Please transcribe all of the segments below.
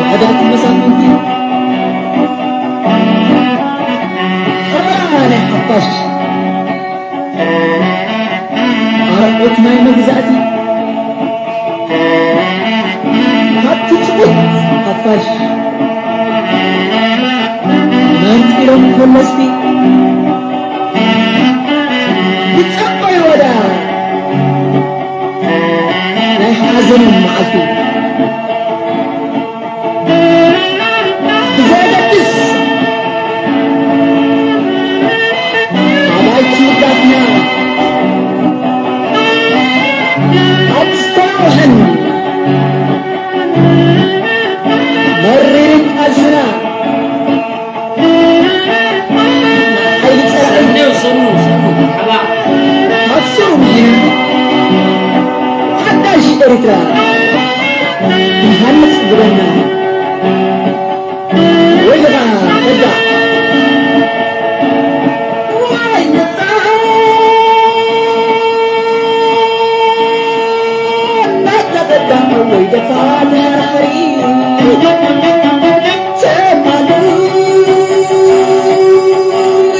ሕዳት መሳፍንቲ ሓራ ናይ ሓፋሽ ኣርዑት ናይ መግዛእቲ፣ ሃብቲ ጽቡት ሓፋሽ መንጢሮም ኮለስቲ፣ ብጻዕቆ ይወዳ ናይ ሓዘኖም መዓልቲ። ብዘየገድስ፣ ኣባይቲ ዳፍና ኣብ ዝተናውሐን መሪርን ቃልስና፣ ሓይሊ ጸላኢ ሰኑ፣ ሰኑ፣ ሰኑ፣ ሓባ። ካብ ስሩ ምሂና፣ ሓዳሽ ኤርትራ ክንሃንጽ ግደና። ወይልኻ ከዳዕ። እናተቐዳዕ ወይ ደፋ ተራሪ ተማሉ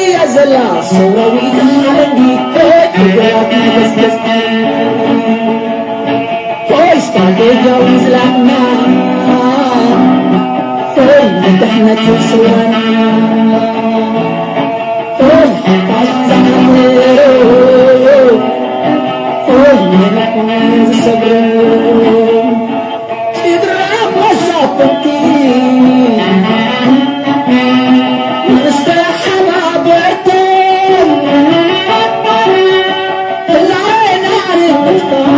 እያ ዘላ ሰውራዊት ሓለንጊ። ሆይ ግራት መገስገስ፣ ሆይ ስትራቴጂያዊ ዝላዕና፣ ሆይ ንድሕነት ሰውራና፣ ሆይ ሓፋሽ ዝሓፍሮ፣ ሆይ ንሕና ዝሰብሮ። ጭድራ መሳፍንቲ ምስ ተሓባበርቶም፣ ህላዌና ንምፍታሕ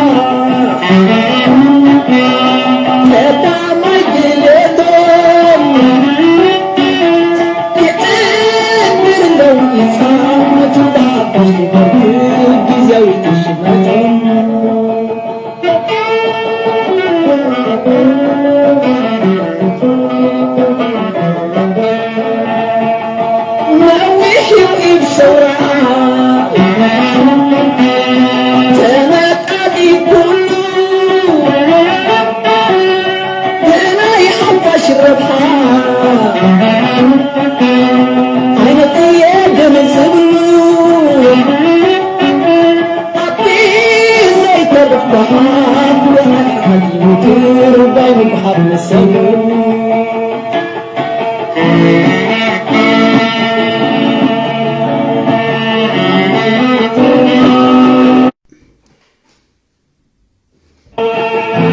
ቀዳማይ ድሌቶም። ክጥንክር ኣለዉ ይጻወቱ ብሓጎስ ክገብር ግዝያዊ ሽመቶም። ነዊሕ እዩ ኢድ ሰውራ ተመጣጢ ኩሉ ብናይ ሓፋሽ ረብሓ ኣይንቕየድን ዝብሉ ኣብቲ ዘይተርፍ ደሓን ብሓቂ ሓኪሙ ትርባይ ንብሓር መሰሉ።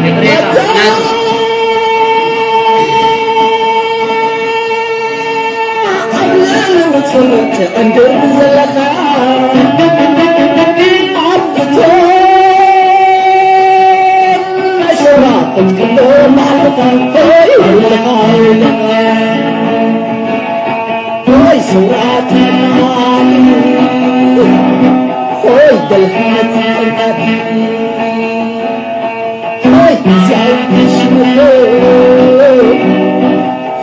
ይቕሬታ፣ ናቲ። ኣብ ልዕሊ ውጹዕ ትዕንድር ዘለኻ፣ ኣብ እቶም ናይ ሰውራ ክትቅዶ ማዕልኻ፣ ሆይ ወይለኻ፣ ወይለኻ። ሆይ ሰውራ ተማሪ፣ ሆይ ደልሃት ጽንዓት። ሆይ ግዝያዊ ሽመቶ፣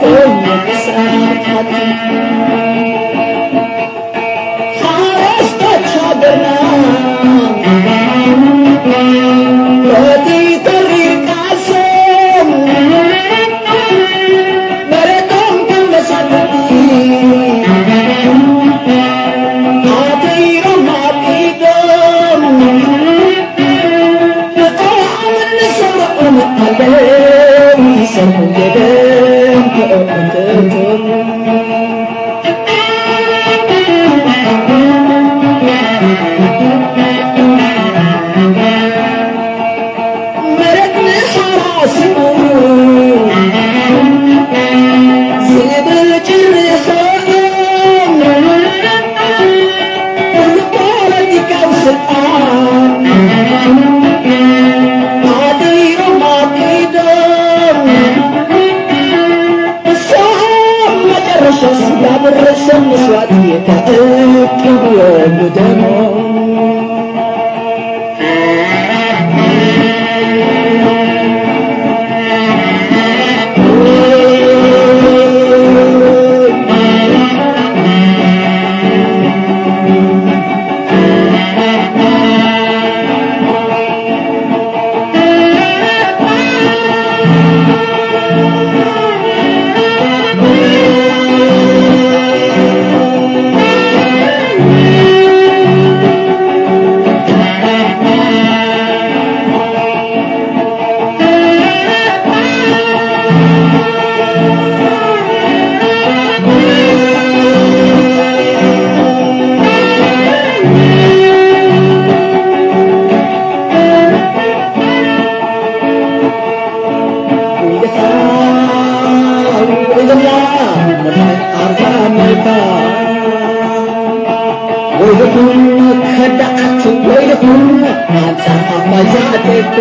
ሆይ ንቅሳት ሓቲ። ሓረስቶት ሃገርና፣ በቲ ተሪር ቃልሶም፣ መሬቶም ከም መሳፍንቲ፣ ሓቲሮም ኣብ ኢዶም። ኣንጻር ኣባይ ዝኣተኮ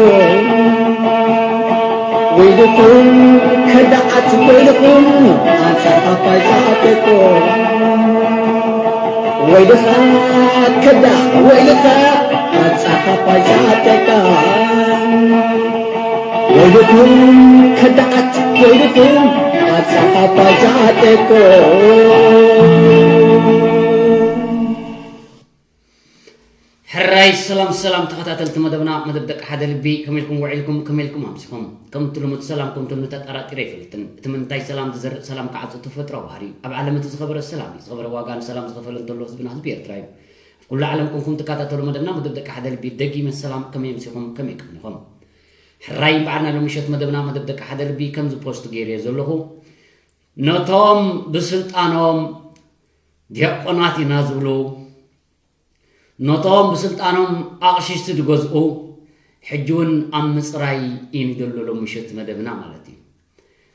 ወይልኩም ከዳዓት ወይልኩም ኣንጻር ኣባይ ዝኣተኮ ወይልኻ ከዳዕ ወይልኻ ኣንጻር ኣባይ ዝኣተካ ወይልኩም ከዳዓት ወይልኩም ኣንጻር ኣባይ ዝኣተኮ ሕራይ ሰላም ሰላም ተኸታተልቲ መደብና መደብ ደቂ ሓደ ልቢ ከመይልኩም ውዒልኩም ከመይልኩም ኣምሲኹም ከምቲ ልሙድ ሰላም ከምቶም ንተጠራጢረ ኣይፈልጥን እቲ ምንታይ ሰላም ዝዘርእ ሰላም ከዓጽ ተፈጥሮ ባህሪ ኣብ ዓለም እቲ ዝኸበረ ሰላም እዩ ዝኸበረ ዋጋ ንሰላም ዝኸፈለ እንተሎ ህዝብና ህዝቢ ኤርትራ እዩ ኣብ ኩሉ ዓለም ኮንኩም ትከታተሉ መደብና መደብ ደቂ ሓደ ልቢ ደጊመ ሰላም ከመይ ኣምሲኹም ከመይ ቀኒኹም ሕራይ እምበኣር ናይ ሎምሸት መደብና መደብ ደቂ ሓደ ልቢ ከምዚ ፖስት ገይረ ዘለኹ ነቶም ብስልጣኖም ዲያቆናት ኢና ዝብሉ ነቶም ብስልጣኖም ኣቕሽሽቲ ዝገዝኡ ሕጂ እውን ኣብ ምፅራይ እዩ ንደሎ ሎምሸት መደብና ማለት እዩ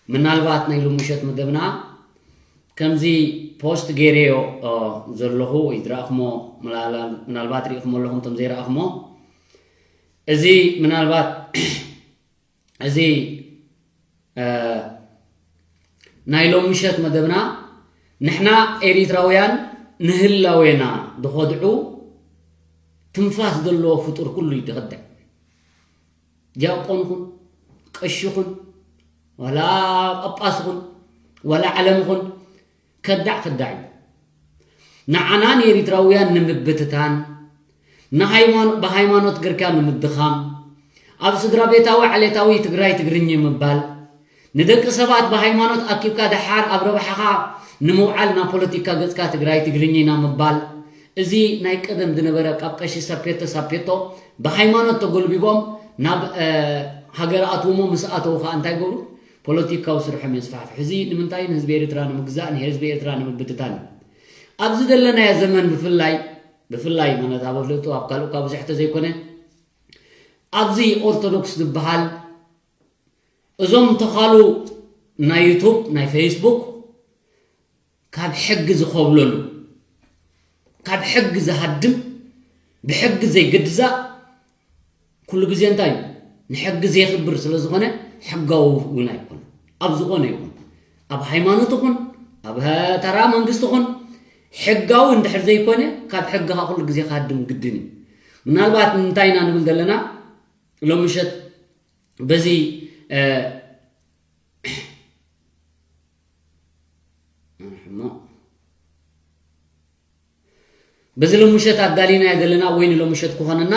ምናልባት ናይ ሎምሸት መደብና ከምዚ ፖስት ገይረዮ ዘለኹ ወይ ዝረእኽሞ ምናልባት ርኢኽሞ ኣለኹም ቶም ዘይረእኽሞ እዚ ምናልባት እዚ ናይ ሎሚ ምሸት መደብና ንሕና ኤሪትራውያን ንህላዌና ዝኸድዑ ትንፋስ ዘለዎ ፍጡር ኩሉ እዩ ዝኸድዕ። ዲያቆን ኹን ቀሺ ኹን ዋላ ጳጳስ ኹን ዋላ ዓለም ኹን ከዳዕ ከዳዕ እዩ። ንዓና ንኤሪትራውያን ንምብትታን፣ ንሃይማኖ- ብሃይማኖት ገርካ ንምድኻም፣ ኣብ ስድራ ቤታዊ ዓሌታዊ ትግራይ ትግርኝ ምባል፣ ንደቂ ሰባት ብሃይማኖት ኣኪብካ ደሓር ኣብ ረብሓኻ ንምውዓል ናብ ፖለቲካ ገጽካ ትግራይ ትግርኝ ኢና ምባል፣ እዚ ናይ ቀደም ዝነበረ ካብ ቀሺ ሳፔቶ ሳፔቶ ብሃይማኖት ተጎልቢቦም ናብ ሃገር ኣትውሞ ምስ ኣተዉ ከዓ እንታይ ገብሩ? ፖለቲካዊ ስርሖም የስፋሕፍሑ። እዚ ንምንታይ? ንህዝቢ ኤርትራ ንምግዛእ፣ ንህዝቢ ኤርትራ ንምብትታን እዩ። ኣብዚ ዘለናዮ ዘመን ብፍላይ ብፍላይ ማለት ኣብ ኣፍልጦ ኣብ ካልእ እኳ ብዙሕ ተዘይኮነ ኣብዚ ኦርቶዶክስ ዝበሃል እዞም ተኻሉ ናይ ዩቱብ ናይ ፌስቡክ ካብ ሕጊ ዝኸብለሉ ካብ ሕጊ ዝሃድም ብሕጊ ዘይግድዛእ ኩሉ ግዜ እንታይ እዩ ንሕጊ ዘየኽብር ስለ ዝኾነ ሕጋዊ እውን ኣይኮነ ኣብ ዝኾነ ይኹን ኣብ ሃይማኖት ይኹን ኣብ ተራ መንግስቲ ይኹን ሕጋዊ እንድሕር ዘይኮነ ካብ ሕጊ ከዓ ኩሉ ግዜ ክሃድም ግድን እዩ ምናልባት እንታይ ኢና ንብል ዘለና ሎምሸት በዚ ሕማቕ በዚ ሎምሸት ኣዳሊናዮ ዘለና ወይ ንሎምሸት ክኾነና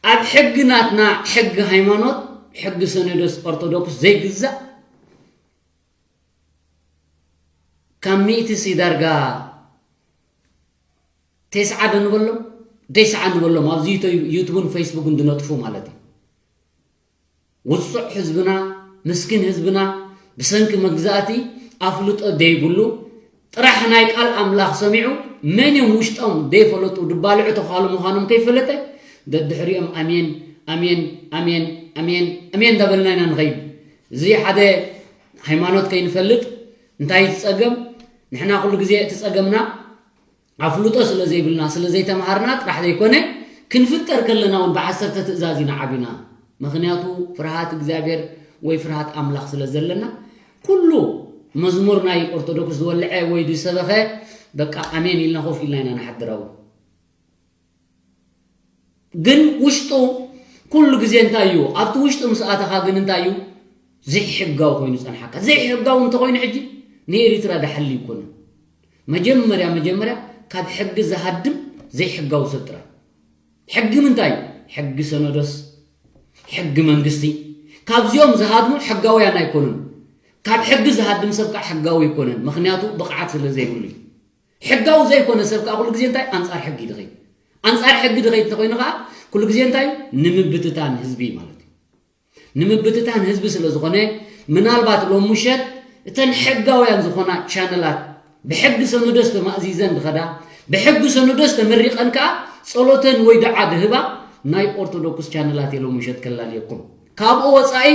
ኣብ ሕጊ ናትና ሕጊ ሃይማኖት ሕጊ ሰነዶስ ኦርቶዶክስ ዘይግዛእ ካብ ሚእቲ ሲ ዳርጋ ቴስዓ ዶ ንበሎም ደይስዓ ንበሎም ኣብዚ ዩቱብን ፌስቡክን ዝነጥፉ ማለት እዩ ውጹዕ ህዝብና፣ ምስኪን ህዝብና ብሰንኪ መግዛእቲ ኣፍልጦ ደይብሉ ጥራሕ ናይ ቃል ኣምላኽ ሰሚዑ መን እዮም ውሽጦም ደይፈለጡ ድባልዑ ተዃሉ ምዃኖም ከይፈለጠ ደድሕሪኦም ኣሜን ኣሜን ኣሜን ኣሜን ኣሜን እንዳበልና ኢና ንኸይድ። እዚ ሓደ ሃይማኖት ከይንፈልጥ እንታይ ትጸገም ንሕና ኩሉ ግዜ እቲ ጸገምና ኣፍልጦ ስለ ዘይብልና ስለ ዘይተምሃርና ጥራሕ ዘይኮነ ክንፍጠር ከለና እውን ብዓሰርተ ትእዛዝ ኢና ዓቢና ምኽንያቱ ፍርሃት እግዚኣብሔር ወይ ፍርሃት ኣምላኽ ስለ ዘለና ኩሉ መዝሙር ናይ ኦርቶዶክስ ዝወልዐ ወይ ዝሰበኸ በቃ ኣሜን ኢልና ኮፍ ኢልና ኢና ንሓድር ኣብኡ ግን ውሽጡ ኩሉ ግዜ እንታይ እዩ ኣብቲ ውሽጡ ምስ ኣተኻ ግን እንታይ እዩ ዘይሕጋዊ ኮይኑ ጸንሓካ ዘይሕጋዊ እንተኮይኑ ሕጂ ንኤሪትራ ዳሕሊ ይኮነ መጀመርያ መጀመርያ ካብ ሕጊ ዝሃድም ዘይሕጋዊ ሰብ ጥራይ ሕጊ ምንታይ ሕጊ ሰነዶስ ሕጊ መንግስቲ ካብዚኦም ዝሃድሙ ሕጋውያን ኣይኮኑን ካብ ሕጊ ዝሃድም ሰብ ከዓ ሕጋዊ ኣይኮነን ምክንያቱ ብቕዓት ስለ ዘይብሉ እዩ ሕጋዊ ዘይኮነ ሰብ ከዓ ኩሉ ግዜ እንታይ ኣንፃር ሕጊ ድኸይድ ኣንፃር ሕጊ ድኸይድ እንተኮይኑ ከዓ ኩሉ ግዜ እንታይ ንምብትታን ህዝቢ ማለት እዩ ንምብትታን ህዝቢ ስለ ዝኾነ ምናልባት ሎም ምሸት እተን ሕጋውያን ዝኾና ቻነላት ብሕጊ ሰነዶስ ተማእዚዘን ዝኸዳ ብሕጊ ሰነዶስ ተመሪቐን ከዓ ጸሎተን ወይ ደዓ ድህባ ናይ ኦርቶዶክስ ቻነላት እዮም ምሸት ከላልየኩም ካብኡ ወፃኢ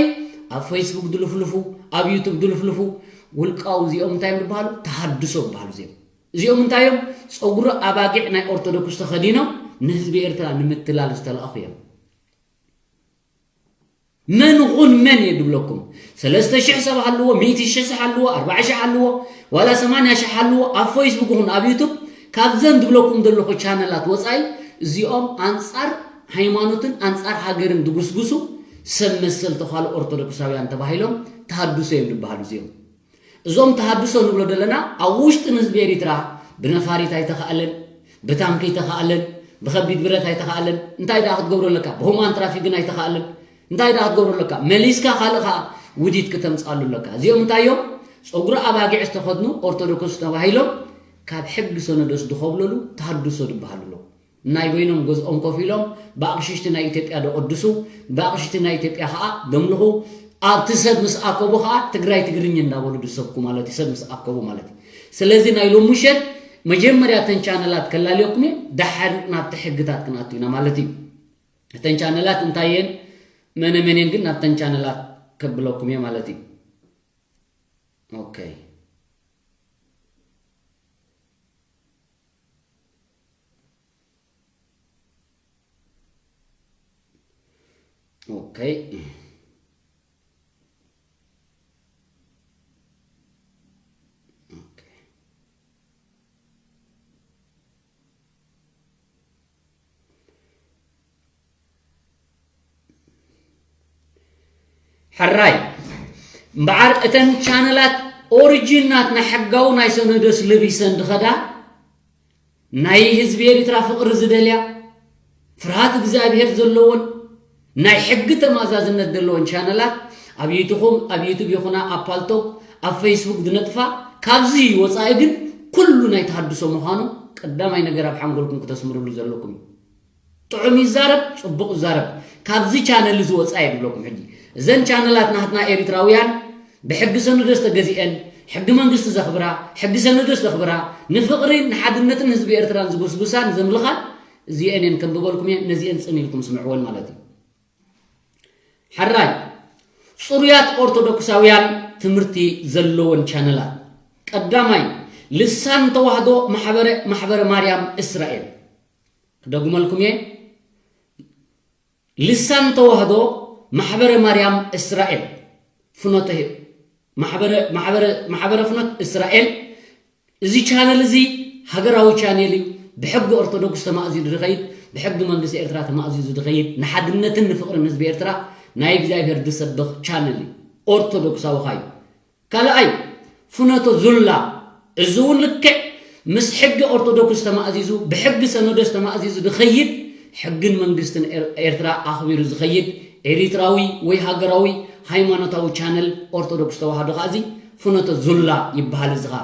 ኣብ ፌስቡክ ድልፍልፉ ኣብ ዩቱብ ድልፍልፉ ውልቃዊ እዚኦም እንታይ እዮም ዝበሃሉ ተሃድሶ ዝበሃሉ እዚኦም እዚኦም እንታይ እዮም ፀጉሪ ኣባጊዕ ናይ ኦርቶዶክስ ተኸዲኖም ንህዝቢ ኤርትራ ንምትላል ዝተላእኹ እዮም። መን ኹን መን እየ ድብለኩም? ሰለስተ ሽሕ ሰብ ሃልዎ፣ ሚእቲ ሽሕ ሰብ ሃልዎ፣ ኣርባዓ ሽሕ ሃልዎ፣ ዋላ ሰማንያ ሽሕ ሃልዎ፣ ኣብ ፌስቡክ ይኹን ኣብ ዩቱብ ካብዘን ድብለኩም ዘለኹ ቻነላት ወጻኢ እዚኦም ኣንጻር ሃይማኖትን ኣንጻር ሃገርን ድጉስጉሱ ሰብ መሰል ተዃሉ ኦርቶዶክሳውያን ተባሂሎም ተሃድሶ እዮም ዝበሃሉ እዚኦም። እዞም ተሃድሶ ንብሎ ዘለና ኣብ ውሽጢ ንህዝቢ ኤሪትራ ብነፋሪት ኣይተኻእለን፣ ብታንኪ ኣይተኻእለን፣ ብኸቢድ ብረት ኣይተኻእለን። እንታይ ደኣ ክትገብሮ ኣለካ? ብሁማን ትራፊግን ኣይተኻእለን። እንታይ ደኣ ክትገብሮ ኣለካ? መሊስካ ካልእ ኸኣ ውዲት ክተምጽኣሉ ኣለካ። እዚኦም እንታይ እዮም? ጸጉሪ ኣባጊዕ ዝተኸድኑ ኦርቶዶክስ ተባሂሎም ካብ ሕጊ ሰነዶስ ዝኸብለሉ ተሃድሶ ዝበሃሉ ኣለዉ። ናይ በይኖም ገዝኦም ኮፍ ኢሎም ብኣቕሽሽቲ ናይ ኢትዮጵያ ደቐድሱ፣ ብኣቕሽሽቲ ናይ ኢትዮጵያ ኸኣ ደምልኹ። ኣብቲ ሰብ ምስ ኣከቡ ኸኣ ትግራይ ትግርኝ እንዳበሉ ድሰብኩ ማለት እዩ፣ ሰብ ምስ ኣከቡ ማለት እዩ። ስለዚ ናይ ሎሚ ምሸት መጀመርያ እተን ቻነላት ከላልየኩም እየ፣ ደሓር ናብቲ ሕግታት ክንኣቱ ኢና ማለት እዩ። እተን ቻነላት እንታይ እየን መነ መን እየን ግን ናብተን ቻነላት ከብለኩም እየ ማለት እዩ። ኦኬ። ኦኬ። ኦኬ። ሕራይ እምበኣር እተን ቻነላት ኦሪጂን ናትና ሕጋዊ ናይ ሰነዶስ ለቢሰን ድኸዳ ናይ ህዝቢ ኤሪትራ ፍቕሪ ዝደልያ ፍርሃት እግዚኣብሄር ዘለዎን ናይ ሕጊ ተማእዛዝነት ዘለዎን ቻነላት ኣብ ዩቱኹም ኣብ ዩቱብ ይኹና ኣብ ፓልቶክ ኣብ ፌስቡክ ዝነጥፋ ካብዚ ወፃኢ ግን ኩሉ ናይ ተሃድሶ ምዃኑ ቀዳማይ ነገር ኣብ ሓንጎልኩም ክተስምርሉ ዘለኩም እዩ። ጥዑም ይዛረብ፣ ጽቡቕ ይዛረብ። ካብዚ ቻነል እዚ ወጻኢ ይብለኩም ሕጂ። እዘን ቻነላት ናትና ኤሪትራውያን ብሕጊ ሰነዶስ ተገዚአን፣ ሕጊ መንግስቲ ዘኽብራ፣ ሕጊ ሰነዶስ ዘኽብራ፣ ንፍቕሪ ንሓድነትን ህዝቢ ኤርትራን ዝጉስጉሳን ዘምልኻን እዚአን እየን ከም ዝበልኩም እየን፣ ነዚአን ጽን ኢልኩም ስምዕወን ማለት እዩ። ሕራይ ጽሩያት ኦርቶዶክሳውያን ትምህርቲ ዘለወን ቻነላት። ቀዳማይ ልሳን ተዋህዶ ማሕበረ ማሕበረ ማርያም እስራኤል። ክደግመልኩም እየ። ልሳን ተዋህዶ ማሕበረ ማርያም እስራኤል ፍኖተ ማሕበረ ማሕበረ ማሕበረ ፍኖት እስራኤል። እዚ ቻነል እዚ ሃገራዊ ቻነል እዩ። ብሕጊ ኦርቶዶክስ ተማእዚዙ ዝኸይድ፣ ብሕጊ መንግስቲ ኤርትራ ተማእዚዙ ዝኸይድ፣ ንሓድነትን ንፍቕርን ህዝቢ ኤርትራ ናይ እግዚኣብሔር ዝሰብኽ ቻነል እዩ። ኦርቶዶክሳዊ ኻዩ። ካልኣይ ፍኖተ ዙላ፣ እዚ እውን ልክዕ ምስ ሕጊ ኦርቶዶክስ ተማእዚዙ፣ ብሕጊ ሰኖዶስ ተማእዚዙ ዝኸይድ፣ ሕግን መንግስትን ኤር- ኤርትራ ኣኽቢሩ ዝኸይድ ኤሪትራዊ ወይ ሃገራዊ ሃይማኖታዊ ቻነል ኦርቶዶክስ ተዋህዶ ኸዓ እዚ ፍኖተ ዙላ ይበሃል። እዚ ኸዓ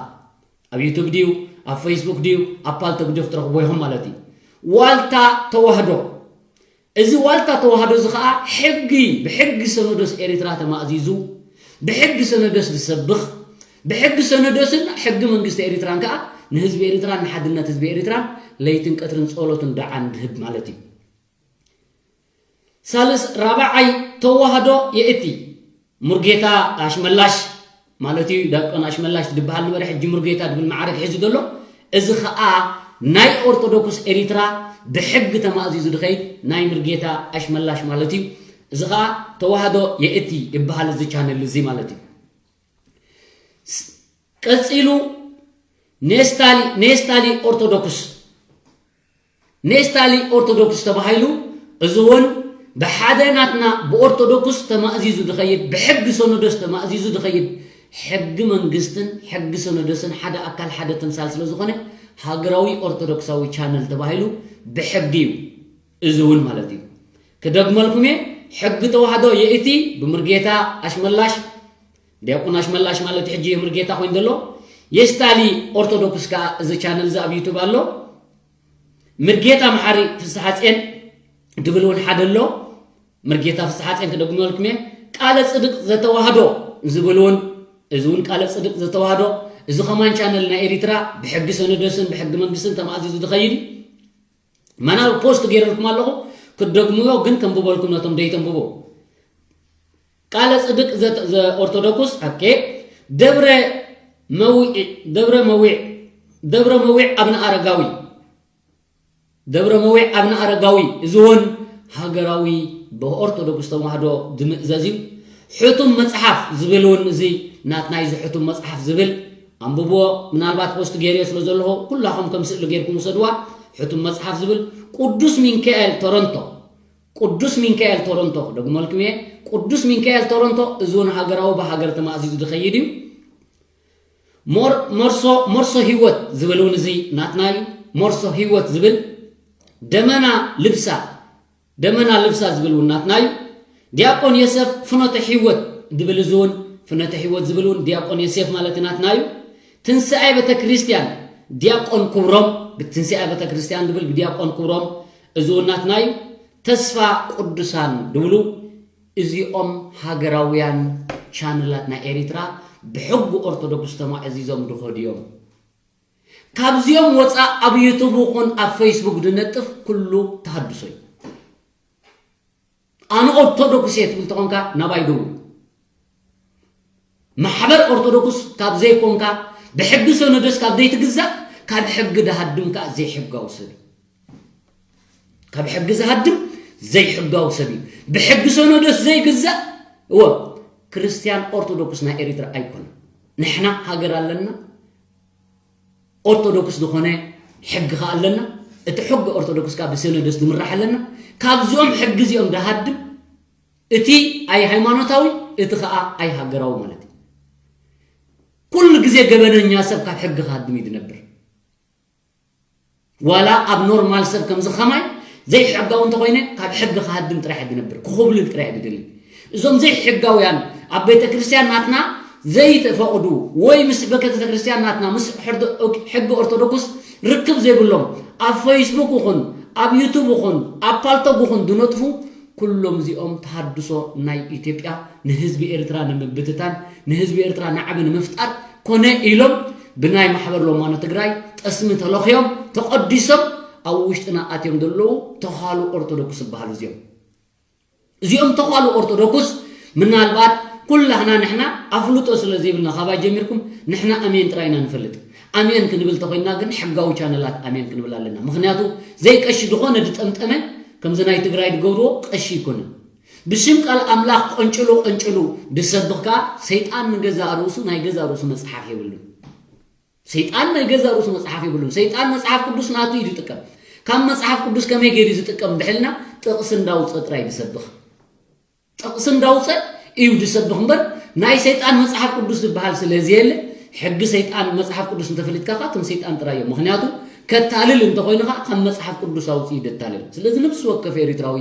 ኣብ ዩቱብ ድዩ ኣብ ፌስቡክ ድዩ ኣብ ፓልቶክ ድዩ ክትረኽቦ ኢኹም ማለት እዩ። ዋልታ ተዋህዶ፣ እዚ ዋልታ ተዋህዶ እዚ ኸዓ ሕጊ ብሕጊ ሰኖዶስ ኤሪትራ ተማእዚዙ ብሕጊ ሰኖዶስ ዝሰብኽ ብሕጊ ሰኖዶስን ሕጊ መንግስቲ ኤሪትራን ከኣ ንህዝቢ ኤሪትራን ንሓድነት ህዝቢ ኤሪትራን ለይትን ቀትርን ጸሎትን ደዓን ድህብ ማለት እዩ። ሳልስ ራብዓይ ተዋህዶ የእቲ ሙርጌታ ኣሽመላሽ ማለት እዩ። ዳቆን ኣሽመላሽ ዝበሃል ነበረ፣ ሕጂ ሙርጌታ ዝብል መዓርግ ሒዙ ዘሎ። እዚ ኸኣ ናይ ኦርቶዶክስ ኤሪትራ ብሕጊ ተማእዚዙ ዝኸይድ ናይ ሙርጌታ ኣሽመላሽ ማለት እዩ። እዚ ኸኣ ተዋህዶ የእቲ ይበሃል እዚ ቻነል እዚ ማለት እዩ። ስ- ቀጺሉ ኔስታሊ ኔስታሊ ኦርቶዶክስ ኔስታሊ ኦርቶዶክስ ተባሂሉ፣ እዚ እውን ብሓደ ናትና ብኦርቶዶክስ ተማእዚዙ ዝኸይድ፣ ብሕጊ ሰኖዶስ ተማእዚዙ ዝኸይድ፣ ሕጊ መንግስትን ሕጊ ሰኖዶስን ሓደ ኣካል ሓደ ተምሳል ስለ ዝኾነ ሃገራዊ ኦርቶዶክሳዊ ቻነል ተባሂሉ ብሕጊ እዩ። እዚ እውን ማለት እዩ። ክደግመልኩም እየ፣ ሕጊ ተዋህዶ የእቲ ብምርጌታ ኣሽመላሽ ዲያቆን ኣሽመላሽ ማለት ሕጂ የምርጌታ ኮይኑ ዘሎ የስታሊ ኦርቶዶክስ ከኣ እዚ ቻነል እዚ ኣብ ዩቱብ ኣሎ። ምርጌታ መሓሪ ፍስሓጼን ድብል እውን ሓደ ኣሎ። ምርጌታ ፍስሓጼን ክደግመልኩም እየ። ቃለ ጽድቅ ዘተዋህዶ ዝብል እውን እዚ እውን ቃለ ጽድቅ ዘተዋህዶ እዚ ከማን ቻነል ናይ ኤሪትራ ብሕጊ ሰነዶስን ብሕጊ መንግስትን ተማእዚዙ ዝኸይድ እዩ። መናብ ፖስት ገይረልኩም ኣለኹ ክትደግምዎ ግን ከንብበልኩም ነቶም ደይተንብቦ ቃለ ጽድቅ ዘ- ዘ- ኦርቶዶክስ ኦኬ። ደብረ መዊዕ ደብረ መዊዕ ደብረ መዊዕ ኣብነ ኣረጋዊ ደብረ መዊዕ ኣብነ ኣረጋዊ፣ እዚ እውን ሃገራዊ ብኦርቶዶክስ ተዋህዶ ዝምእዘዝ እዩ። ሕቱም መጽሓፍ ዝብል እውን፣ እዚ ናትና እዚ ሕቱም መጽሓፍ ዝብል ኣንብብዎ። ምናልባት ፖስት ገይርዮ ስለ ዘለኹ ኩላኹም ከም ስእሊ ገይርኩም ውሰድዋ። ሕቱም መጽሓፍ ዝብል ቅዱስ ሚካኤል ቶሮንቶ፣ ቅዱስ ሚካኤል ቶሮንቶ፣ ክደግመልኩም እየ። ቅዱስ ሚካኤል ቶሮንቶ፣ እዚ እውን ሃገራዊ ብሃገር ተማእዚዙ ዝኸይድ እዩ። ሞር-፣ ሞርሶ፣ ሞርሶ ህይወት ዝብል እውን እዚ ናትና እዩ። ሞርሶ ህይወት ዝብል፣ ደመና ልብሳ፣ ደመና ልብሳ ዝብል እውን ናትና እዩ። ዲያቆን ዮሴፍ ፍኖተ ህይወት ዝብል፣ እዚ እውን ፍኖተ ህይወት ዝብል እውን ዲያቆን ዮሴፍ ማለት ናትና እዩ። ትንሳኤ ቤተ ክርስቲያን፣ ዲያቆን ክብሮም፣ ብትንሳኤ ቤተ ክርስቲያን ዝብል ብዲያቆን ክብሮም፣ እዚ እውን ናትና እዩ። ተስፋ ቅዱሳን ዝብሉ፣ እዚኦም ሃገራውያን ቻነላት ናይ ኤሪትራ ብሕጊ ኦርቶዶክስ ተማእዚዞም ዝኸዱ እዮም። ካብዚኦም ወፃእ ኣብ ዩቱብ ይኹን ኣብ ፌስቡክ ዝነጥፍ ኩሉ ተሃድሶ እዩ። ኣነ ኦርቶዶክስ እየ ትብል ተኾንካ ናባይ ደውል። ማሕበር ኦርቶዶክስ ካብ ዘይኮንካ፣ ብሕጊ ሰኖዶስ ካብ ዘይትግዛእ፣ ካብ ሕጊ ዝሃድም ከዓ ዘይሕጋዊ ሰብ እዩ። ካብ ሕጊ ዝሃድም ዘይሕጋዊ ሰብ እዩ። ብሕጊ ሰኖዶስ ዘይግዛእ፣ እወ፣ ክርስትያን ኦርቶዶክስ ናይ ኤሪትራ ኣይኮነን። ንሕና ሃገር ኣለና፣ ኦርቶዶክስ ዝኾነ ሕጊ ኸኣ ኣለና። እቲ ሕጊ ኦርቶዶክስ ከኣ ብሰኖዶስ ዝምራሕ ኣለና። ካብዚኦም ሕጊ እዚኦም ዝሃድም፣ እቲ ኣይ ሃይማኖታዊ፣ እቲ ኸኣ ኣይ ሃገራዊ ማለት እዩ። ኩሉ ግዜ ገበነኛ ሰብ ካብ ሕጊ ክሃድም እዩ ዝነብር። ዋላ ኣብ ኖርማል ሰብ ከምዚ ኸማይ ዘይሕጋዊ እንተኾይነ፣ ካብ ሕጊ ክሃድም ጥራሕ እዩ ዝነብር፣ ክኹብልል ጥራሕ እዩ ዝደሊ። እዞም ዘይሕጋውያን ኣብ ቤተ ክርስቲያን ናትና ዘይተፈቕዱ ወይ ምስ ቤተ ክርስቲያን ናትና ምስ ሕርዶ-፣ ሕጊ ኦርቶዶክስ ርክብ ዘይብሎም ኣብ ፌስቡክ ይኹን ኣብ ዩቱብ ይኹን ኣብ ፓልቶግ ይኹን ዝነጥፉ ኩሎም እዚኦም ተሃድሶ ናይ ኢትዮጵያ ንህዝቢ ኤርትራ ንምብትታን ንህዝቢ ኤርትራ ናዕቢ ንምፍጣር ኮነ ኢሎም ብናይ ማሕበር ሎማኖ ትግራይ ጠስሚ ተለኽዮም ተቐዲሶም ኣብ ውሽጥና ኣትዮም ዘለዉ ተዃሉ ኦርቶዶክስ ዝበሃሉ እዚኦም። እዚኦም ተዃሉ ኦርቶዶክስ ምናልባት ኩላህና ንሕና ኣፍልጦ ስለ ዘይብልና ካባይ ጀሚርኩም ንሕና ኣሜን ጥራይ ኢና ንፈልጥ። ኣሜን ክንብል ተኾይንና ግን ሕጋዊ ቻነላት ኣሜን ክንብል ኣለና። ምኽንያቱ ዘይቀሺ ዝኾነ ዝጠምጠመ ከምዚ ናይ ትግራይ ዝገብርዎ ቀሺ ኣይኮነን። ብሽም ቃል ኣምላኽ ቀንጭሉ ቀንጭሉ ዝሰብኽ ከኣ ሰይጣን ንገዛእ ርእሱ ናይ ገዛእ ርእሱ መጽሓፍ የብሉን። ሰይጣን ናይ ገዛእ ርእሱ መጽሓፍ የብሉን። ሰይጣን መጽሓፍ ቅዱስ ናቱ እዩ ዝጥቀም። ካብ መጽሓፍ ቅዱስ ከመይ ገይሩ እዩ ዝጥቀም እንድሕልና ጥቕሲ እንዳውጸ ጥራይ ዝሰብኽ። ጥቕሲ እንዳውፀ እዩ ዝሰብኽ እምበር ናይ ሰይጣን መፅሓፍ ቅዱስ ዝበሃል ስለ ዘየለ ሕጊ ሰይጣን መፅሓፍ ቅዱስ እንተፈሊጥካ ከዓ ከም ሰይጣን ጥራይ እዮም። ምኽንያቱ ከታልል እንተኾይኑ ከዓ ካብ መፅሓፍ ቅዱስ ኣውፅኡ ደታልል። ስለዚ ነብሲ ወከፍ ኤሪትራዊ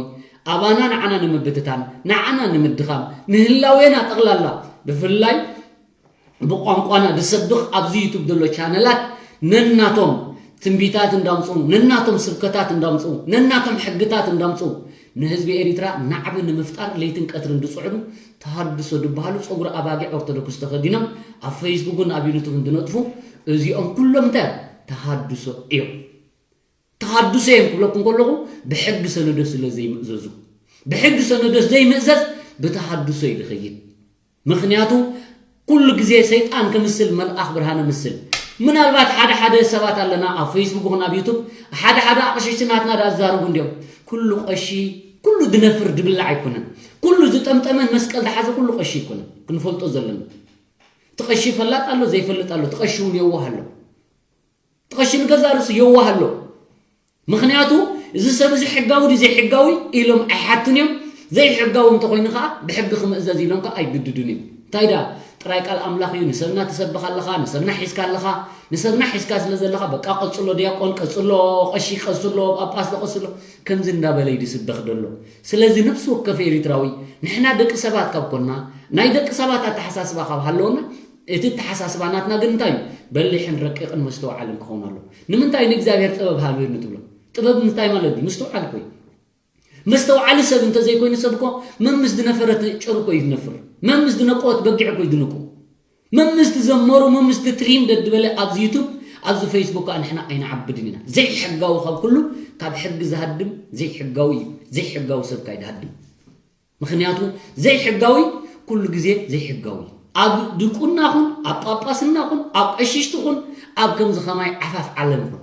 ኣባና ንዓና ንምብትታን ንዓና ንምድኻም ንህላዌና ጠቕላላ ብፍላይ ብቋንቋና ዝሰብኽ ኣብዚ ዩቱብ ዘሎ ቻነላት ነናቶም ትንቢታት እንዳምፅኡ ነናቶም ስብከታት እንዳምፅኡ ነናቶም ሕግታት እንዳምፅኡ ንህዝቢ ኤሪትራ ናዕቢ ንምፍጣር ለይትን ቀትርን ዝፅዕዱ ተሃድሶ ዝበሃሉ ፀጉሪ ኣባጊዕ ኦርቶዶክስ ተኸዲኖም ኣብ ፌስቡክን ኣብ ዩቱብን ዝነጥፉ እዚኦም ኩሎም እንታይ ተሃድሶ እዮም። ተሃድሶ እዮም ክብለኩም ከለኹ ብሕጊ ሰነዶስ ስለ ዘይምእዘዙ ብሕጊ ሰነዶስ ዘይምእዘዝ ብተሃድሶ እዩ ዝኸይድ። ምኽንያቱ ኩሉ ግዜ ሰይጣን ክምስል መልኣኽ ብርሃነ ምስል። ምናልባት ሓደ ሓደ ሰባት ኣለና ኣብ ፌስቡክ ይኹን ኣብ ዩቱብ ሓደ ሓደ ኣቕሽሽቲ ናትና ዳ ዝዛረቡ እንዲዮም። ኩሉ ቀሺ ኩሉ ዝነፍር ዝብላዕ ኣይኮነን። ኩሉ ዝጠምጠመን መስቀል ዝሓዘ ኩሉ ቀሺ ኣይኮነን። ክንፈልጦ ዘለና እቲ ቀሺ ፈላጥ ኣሎ ዘይፈልጥ ኣሎ። እቲ ቀሺ እውን የዋህ ኣሎ። እቲ ቀሺ ንገዛ ርእሱ የዋህ ኣሎ። ምኽንያቱ እዚ ሰብ እዚ ሕጋዊ ድዩ ዘይሕጋዊ ኢሎም ኣይሓቱን እዮም። ዘይሕጋዊ እንተኾይኑ ከዓ ብሕጊ ክምእዘዝ ኢሎም ከዓ ኣይግድዱን እዮም። እንታይ ደኣ ጥራይ ቃል ኣምላኽ እዩ። ንሰብና ትሰብኽ ኣለኻ፣ ንሰብና ሒዝካ ኣለኻ። ንሰብና ሒዝካ ስለ ዘለኻ በቃ ቀጽሎ ዲያቆን ቀጽሎ፣ ቀሺ ቀጽሎ፣ ጳጳስ ቀጽሎ ከምዚ እንዳበለ እዩ ዝስበኽ ዘሎ። ስለዚ ነፍሲ ወከፍ ኤሪትራዊ ንሕና ደቂ ሰባት ካብ ኮና ናይ ደቂ ሰባት ኣተሓሳስባ ካብ ሃለወና እቲ ኣተሓሳስባ ናትና ግን እንታይ እዩ? በሊሕን ረቂቕን መስተውዓልን ክኸውን ኣለዎ። ንምንታይ ንእግዚኣብሔር ጥበብ ሃበኒ ትብሎ? ጥበብ እንታይ ማለት እዩ? ምስትውዓል እኮ እዩ። መስተውዓሊ ሰብ እንተዘይኮይኑ ሰብ እኮ መምስ ዝነፈረት ጭር እኮ እዩ ዝነፍር። መምስ ዝነቀወት በጊዕ እኮ እዩ ዝንቁ። መምስ ዝዘመሩ መምስ ትሪም ደድበለ ኣብዚ ዩቱብ ኣብዚ ፌስቡክ ከዓ ንሕና ኣይንዓብድን ኢና። ዘይሕጋዊ ካብ ኩሉ ካብ ሕጊ ዝሃድም ዘይሕጋዊ እዩ። ዘይሕጋዊ ሰብ ካይ ዝሃድም ምኽንያቱ ዘይሕጋዊ ኩሉ ግዜ ዘይሕጋዊ ኣብ ድቁና ኹን ኣብ ጳጳስና ኹን ኣብ ቀሽሽቲ ኹን ኣብ ከምዚ ኸማይ ዓፋፍ ዓለም ኹን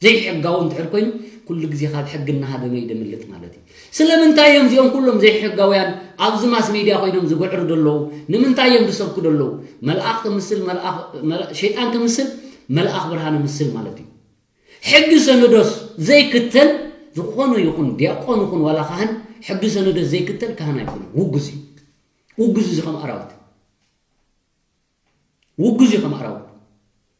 ዘይሕጋዊ እንድሕር ኮይኑ ኩሉ ግዜ ካብ ሕጊ እናሃደመ እዩ ደምልጥ ማለት እዩ። ስለምንታይ እዮም እዚኦም ኩሎም ዘይሕጋውያን ኣብዚ ማስ ሜድያ ኮይኖም ዝግዕሩ ዘለዉ? ንምንታይ እዮም ዝሰብኩ ዘለዉ? መልኣኽ ክምስል መልኣኽ፣ መላ- ሸይጣን ክምስል መልኣኽ ብርሃን ምስል ማለት እዩ። ሕጊ ሰነዶስ ዘይክተል ዝኾነ ይኹን ዲያቆን ይኹን ዋላ ካህን ሕጊ ሰነዶስ ዘይክተል ካህን ኣይኮነን። ውጉዝ እዩ። ውጉዝ እዚ ከም ኣራዊት ውጉዝ እዩ ከም ኣራዊት።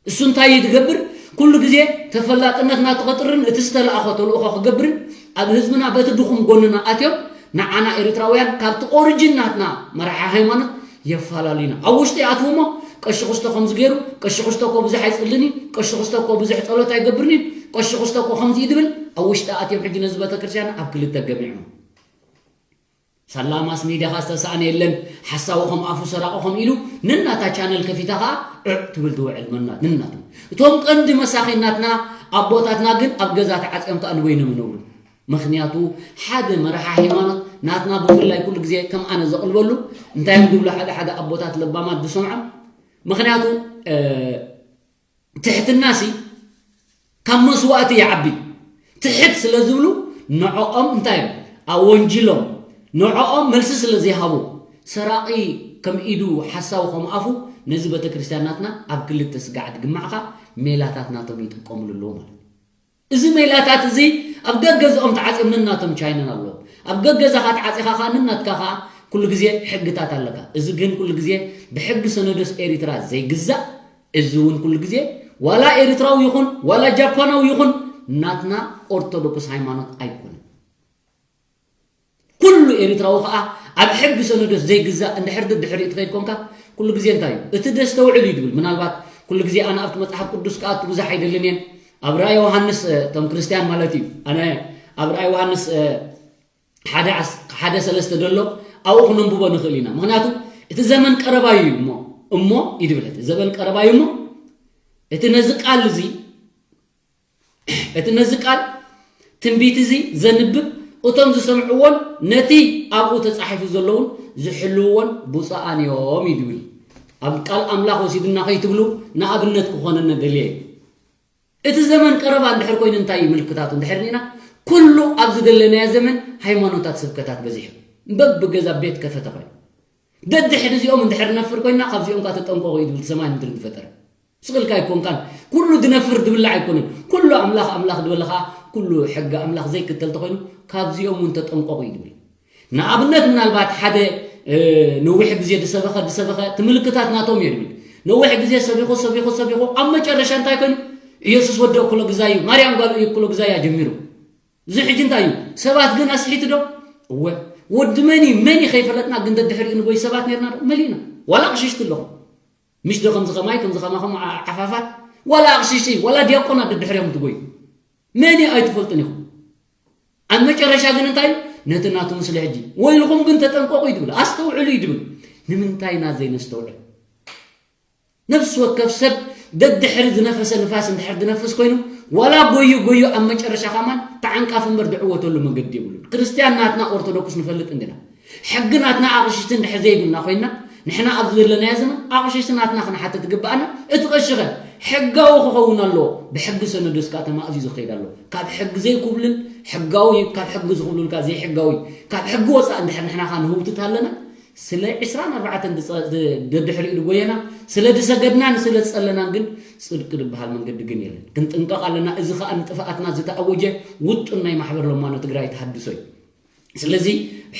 እሱ እንታይ እዩ ዝገብር? ኩሉ ግዜ ተፈላጥነት ናቱ ከጥርን እቲ ዝተለኣኾ ተልእኾ ክገብርን ኣብ ህዝብና በቲ ድኹም ጎንና ኣትዮም ንዓና ኤርትራውያን ካብቲ ኦሪጂን ናትና መራሒ ሃይማኖት የፈላልዩና። ኣብ ውሽጢ ይኣትዉ እሞ ቀሺ ክስቶ ከምዚ ገይሩ፣ ቀሺ ክስቶ እኮ ብዙሕ ኣይጽልን እዩ፣ ቀሺ ክስቶ እኮ ብዙሕ ጸሎት ኣይገብርን እዩ፣ ቀሺ ክስቶ እኮ ከምዚ እዩ ዝብል ኣብ ውሽጢ ኣትዮም ሕጂ ነዚ ቤተክርስትያን ኣብ ክልተ ገሚዖም። ሳላ ማስ ሚድያ ኸዓ ዝተሳእነ የለን። ሓሳዊ ከም ኣፉ ሰራቂ ከም ኢሉ ነናታ ቻነል ከፊታ ኸዓ ዕዕ ትብል ትውዕል መናት ንናቱ። እቶም ቀንዲ መሳኺን ናትና ኣቦታትና ግን ኣብ ገዛ ተዓፅዮም ከኣ ንበይኖም ይነብሩ። ምኽንያቱ ሓደ መራሒ ሃይማኖት ናትና ብፍላይ ኩሉ ግዜ ከም ኣነ ዘቕልበሉ እንታይ እዮም ዝብሉ ሓደ ሓደ ኣቦታት ለባማት ዝሰምዖም። ምኽንያቱ ትሕትናሲ ካብ መስዋእቲ ይዓቢ። ትሕት ስለ ዝብሉ ንዕኦም እንታይ እዮም ኣወንጂሎም፣ ንዕኦም መልሲ ስለ ዘይሃቡ ሰራቒ ከም ኢዱ ሓሳዊ ከም ኣፉ ነዚ ቤተክርስትያን ናትና ኣብ ክልተ ስጋዕ ድግማዕኻ ሜላታት ናቶም ይጥቀምሉ ኣለዉ ማለት እዩ። እዚ ሜላታት እዚ ኣብ ገገዝኦም ተዓፅዮም ነናቶም ቻይነል ኣለዎም። ኣብ ገገዛኻ ተዓፂኻ ከዓ ነናትካ ከዓ ኩሉ ግዜ ሕግታት ኣለካ። እዚ ግን ኩሉ ግዜ ብሕጊ ሰነዶስ ኤሪትራ ዘይግዛእ፣ እዚ እውን ኩሉ ግዜ ዋላ ኤሪትራዊ ይኹን ዋላ ጃፓናዊ ይኹን ናትና ኦርቶዶክስ ሃይማኖት ኣይኮነን። ኩሉ ኤሪትራዊ ከዓ ኣብ ሕጊ ሰነዶስ ዘይግዛእ እንድሕር ድድሕሪኡ ትኸይድ ኮንካ ኩሉ ግዜ እንታይ እዩ እቲ ደስተውዕል እዩ ድብል። ምናልባት ኩሉ ግዜ ኣነ ኣብቲ መፅሓፍ ቅዱስ ክኣቱ ብዙሕ ኣይደልን እየን። ኣብ ራእይ ዮሃንስ እቶም ክርስትያን ማለት እዩ። ኣነ ኣብ ራእይ ዮሃንስ ሓደ ዓስ ሓደ ሰለስተ ደሎ ኣብኡ ክነንብቦ ንኽእል ኢና። ምኽንያቱ እቲ ዘመን ቀረባ እዩ እሞ እሞ ይድብል እቲ ዘመን ቀረባ እዩ እሞ እቲ ነዚ ቃል እዚ እቲ ነዚ ቃል ትንቢት እዚ ዘንብብ እቶም ዝሰምዕዎን ነቲ ኣብኡ ተጻሒፉ ዘለውን ዝሕልውዎን ብፁዓን እዮም ይድብል። ኣብ ቃል ኣምላኽ ወሲድና ከይትብሉ ንኣብነት ክኾነነ ደልየ እዩ። እቲ ዘመን ቀረባ እንድሕር ኮይኑ እንታይ እዩ ምልክታቱ እንድሕር ኒና ኩሉ ኣብዚ ዘለናዮ ዘመን ሃይማኖታት ስብከታት በዚሑ በብገዛ ቤት ከፈተ ኮይኑ ደድሕሪ እዚኦም እንድሕር ነፍር ኮይና ካብዚኦም ካ ተጠንቀቑ እዩ ዝብል ሰማይ ምድሪ ዝፈጠረ ስቕልካ ኣይኮንካን ኩሉ ድነፍር ድብላዕ ኣይኮነን ኩሉ ኣምላኽ ኣምላኽ ዝበለ ከዓ ኩሉ ሕጊ ኣምላኽ ዘይክተል ተኮይኑ ካብዚኦም እውን ተጠንቀቑ እዩ ዝብል ንኣብነት ምናልባት ሓደ ነዊሕ ግዜ ዝሰበኸ ዝሰበኸ ትምልክታት ናቶም እየ ዝብል ነዊሕ ግዜ ሰቢኹ ሰቢኹ ሰቢኹ ኣብ መጨረሻ እንታይ ኮይኑ ኢየሱስ ወዲ እኩለ ግዛ እዩ ማርያም ጓል እዩ እኩለ ግዛ እያ ጀሚሩ እዚ ሕጂ እንታይ እዩ ሰባት ግን ኣስሒቱ ዶ እወ ወዲ መን እዩ መን እዩ ከይፈለጥና ግን ደድሕሪኡ ንጎይ ሰባት ነርና ዶ መሊና ዋላ ኣቕሽሽቲ ኣለኹም ምሽ ዶ ከምዚ ከማይ ከምዚ ከማኹም ዓፋፋት ዋላ ኣቕሽሽቲ ዋላ ዲያቆናት ደድሕሪኦም ትጎዩ መን እዩ ኣይትፈልጡን ኢኹም ኣብ መጨረሻ ግን እንታይ ነቲ ናቱ ምስሊ ሕጂ ወይልኹም ግን ተጠንቀቑ እዩ ድብል ኣስተውዕሉ እዩ ድብል ንምንታይ ኢና ዘይነስተውዕል ነፍሲ ወከፍ ሰብ ደድሕሪ ዝነፈሰ ንፋስ እንድሕር ዝነፍስ ኮይኑ ዋላ ጎዩ ጎዩ ኣብ መጨረሻ ከማን ተዓንቃፊ እምበር ዝዕወተሉ መንገዲ የብሉን ክርስትያን ናትና ኦርቶዶክስ ንፈልጥ እንዲና ሕጊ ናትና ኣቕሽሽቲ እንድሕር ዘይብልና ኮይና ንሕና ኣብዚ ዘለናዮ ዘመን ኣቕሽሽቲ ናትና ክንሓትት ዝግብኣና እቲ ቀሽኸ ሕጋዊ ክኸውን ኣለዎ ብሕጊ ሰነዶስ ከዓ ተማእዝዩ ዝኸይድ ኣለዎ ካብ ሕጊ ዘይኩብልል ሕጋዊ ካብ ሕጊ ዝኩብልል ከዓ ዘይሕጋዊ ካብ ሕጊ ወፃእ እንድሕር ንሕና ከዓ ንህውትት ኣለና ስለ ዕስራን ኣርባዕተን ደድሕሪኡ ዝጎየና ስለ ዝሰገድናን ስለ ዝፀለናን ግን ፅድቂ ዝበሃል መንገዲ ግን የለን ክንጥንቀቕ ኣለና እዚ ከዓ ንጥፍኣትና ዝተኣወጀ ውጡን ናይ ማሕበር ለማኖ ትግራይ ተሃድሶ እዩ ስለዚ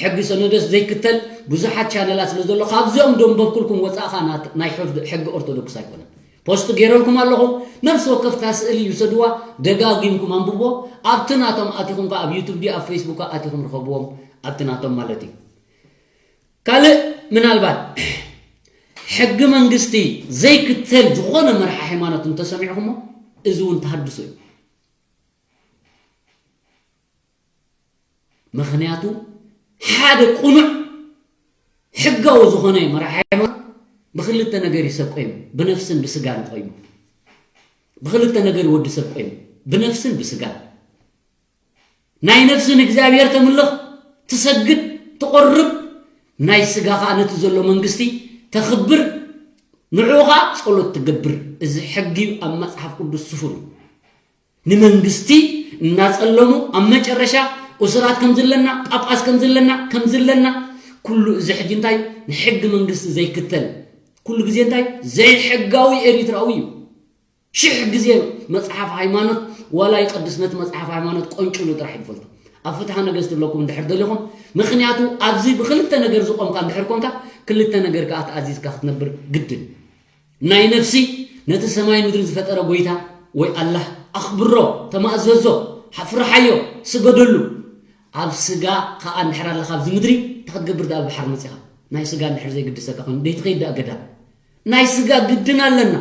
ሕጊ ሰነደስ ዘይክተል ብዙሓት ቻነላት ስለ ዘሎ ካብዚኦም ደንበብኩልኩም ወፃእኻ ናይ ሕጊ ኦርቶዶክስ ኣይኮነን ፖስት ገይረልኩም ኣለኹ ነፍሲ ወከፍታ ስእሊ ይውሰድዋ ደጋጊምኩም ኣንብቦ ኣብቲ ናቶም ኣቲኹም ኣብ ዩቱብ ዲ ኣብ ፌስቡክ ኣቲኹም ርከብዎም ኣብቲ ናቶም ማለት እዩ ካልእ ምናልባት ሕጊ መንግስቲ ዘይክተል ዝኾነ መርሒ ሃይማኖት እንተሰሚዕኹሞ እዚ እውን ተሃድሶ እዩ ምኽንያቱ ሓደ ቁኑዕ ሕጋዊ ዝኾነ መርሒ ሃይማኖት ብክልተ ነገር ይሰብ ቆይሙ ብነፍስን ብስጋን ቆይሙ ብክልተ ነገር ወዲ ሰብ ቆይሙ ብነፍስን ብስጋን ናይ ነፍሲ ንእግዚኣብሔር ተምልኽ ትሰግድ ትቆርብ ናይ ስጋ ኸዓ ነቲ ዘሎ መንግስቲ ተኽብር ንዕኡ ኸዓ ጸሎት ትገብር እዚ ሕጊ እዩ ኣብ መጽሓፍ ቅዱስ ስፉር እዩ ንመንግስቲ እናጸለሙ ኣብ መጨረሻ እሱራት ከም ዘለና፣ ጳጳስ ከም ዘለና፣ ከም ዘለና፣ ኩሉ እዚ ሕጂ እንታይ ንሕጊ መንግስቲ ዘይክተል፣ ኩሉ ግዜ እንታይ ዘይሕጋዊ ኤሪትራዊ እዩ። ሽሕ ግዜ መጽሓፍ ሃይማኖት ዋላ ይቐድስ፣ ነቲ መጽሓፍ ሃይማኖት ቆንጭሉ ጥራሕ ይፈልጦ። ኣብ ፍትሓ ነገስት ዝብለኩም እንድሕር ደሊኹም፣ ምኽንያቱ ኣብዚ ብክልተ ነገር ዝቆምካ እንድሕር ኮንካ፣ ክልተ ነገር ከኣ ተኣዚዝካ ክትነብር ግድን። ናይ ነፍሲ ነቲ ሰማይ ምድሪ ዝፈጠረ ጎይታ ወይ ኣላህ ኣኽብሮ፣ ተማእዘዞ፣ ፍርሓዮ፣ ስገደሉ። ኣብ ስጋ ከኣ እንድሕር ኣለኻ ኣብዚ ምድሪ እንታይ ክትገብር ደኣ ብባሕሪ መጺኻ? ናይ ስጋ እንድሕር ዘይግድሰካ ኮይኑ ደይትኸይድ ደኣ ገዳም። ናይ ስጋ ግድን ኣለና።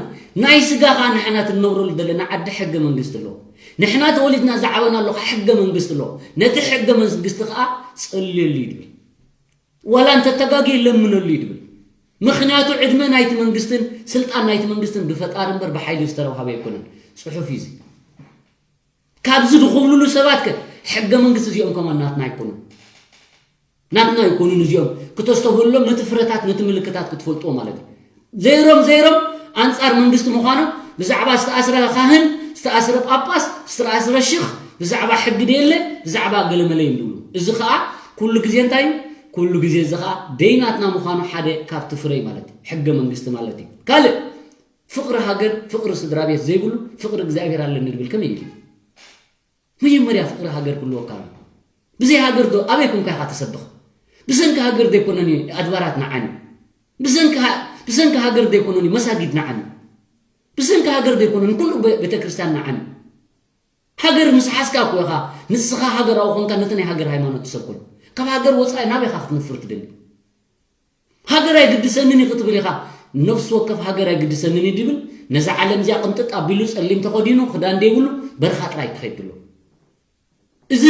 ናይ ስጋ ከኣ ንሕና ትነብረሉ ዘለና ዓዲ ሕገ መንግስቲ ኣለዎ። ንሕና ተወሊድና ዝዓበናሉ ከኣ ሕገ መንግስቲ ኣለዎ። ነቲ ሕገ መንግስቲ ከኣ ጸልየሉ እዩ ድብል። ዋላ እንተ ተጋግየ ለምነሉ እዩ ድብል። ምኽንያቱ ዕድመ ናይቲ መንግስትን ስልጣን ናይቲ መንግስትን ብፈጣሪ እምበር ብሓይሊ ዝተረብሃበ ኣይኮነን። ጽሑፍ እዩ እዚ። ካብዚ ድኹብልሉ ሰባት ከ ሕገ መንግስቲ እዚኦም ከማን ናትና ኣይኮኑን። ናትና ኣይኮኑን እዚኦም። ክተስተብህሎም ነቲ ፍረታት ነቲ ምልክታት ክትፈልጥዎ ማለት እዩ። ዘይሮም ዘይሮም ኣንጻር መንግስቲ ምዃኖም ብዛዕባ ዝተኣስረ ካህን፣ ዝተኣስረ ጳጳስ፣ ዝተኣስረ ሽኽ፣ ብዛዕባ ሕጊ ደየለ፣ ብዛዕባ ገለመለ እዮም ዝብሉ። እዚ ኸኣ ኩሉ ግዜ እንታይ እዩ? ኩሉ ግዜ እዚ ኸኣ ደይናትና ምዃኑ ሓደ ካብቲ ፍረይ ማለት እዩ። ሕገ መንግስቲ ማለት እዩ። ካልእ ፍቕሪ ሃገር፣ ፍቕሪ ስድራ ቤት ዘይብሉ ፍቕሪ እግዚኣብሔር ኣለኒ ድብል ከመይ ኢሉ? መጀመርያ ፍቕሪ ሃገር ክህልወካ ኣሎ። ብዘይ ሃገር ዶ ኣበይ ኮንካ ኢኻ ተሰብኽ? ብሰንኪ ሃገር ዘይኮነን እዩ ኣድባራት ንዓኒ። ብሰንኪ ሃ-፣ ብሰንኪ ሃገር ዘይኮነን እዩ መሳጊድ ንዓኒ። ብሰንኪ ሃገር ዘይኮነን ኩሉ ቤ-፣ ቤተክርስትያን ንዓኒ። ሃገር ምስ ሓዝካ እኮ ኢኻ ንስኻ ሃገራዊ ኮንካ ነቲ ናይ ሃገር ሃይማኖት ትሰብኮን። ካብ ሃገር ወጻኢ ናበይ ኢኻ ክትነፍር ትደሊ? ሃገር ኣይግድሰንን እዩ ክትብል ኢኻ። ነፍሲ ወከፍ ሃገር ኣይግድሰንን እዩ ድብል ነዛ ዓለም እዚኣ ቅምጥጥ ኣቢሉ ጸሊም ተኸዲኑ ክዳን ደይብሉ በርኻ ጥራይ ክኸይድ ኣሎ። እዚ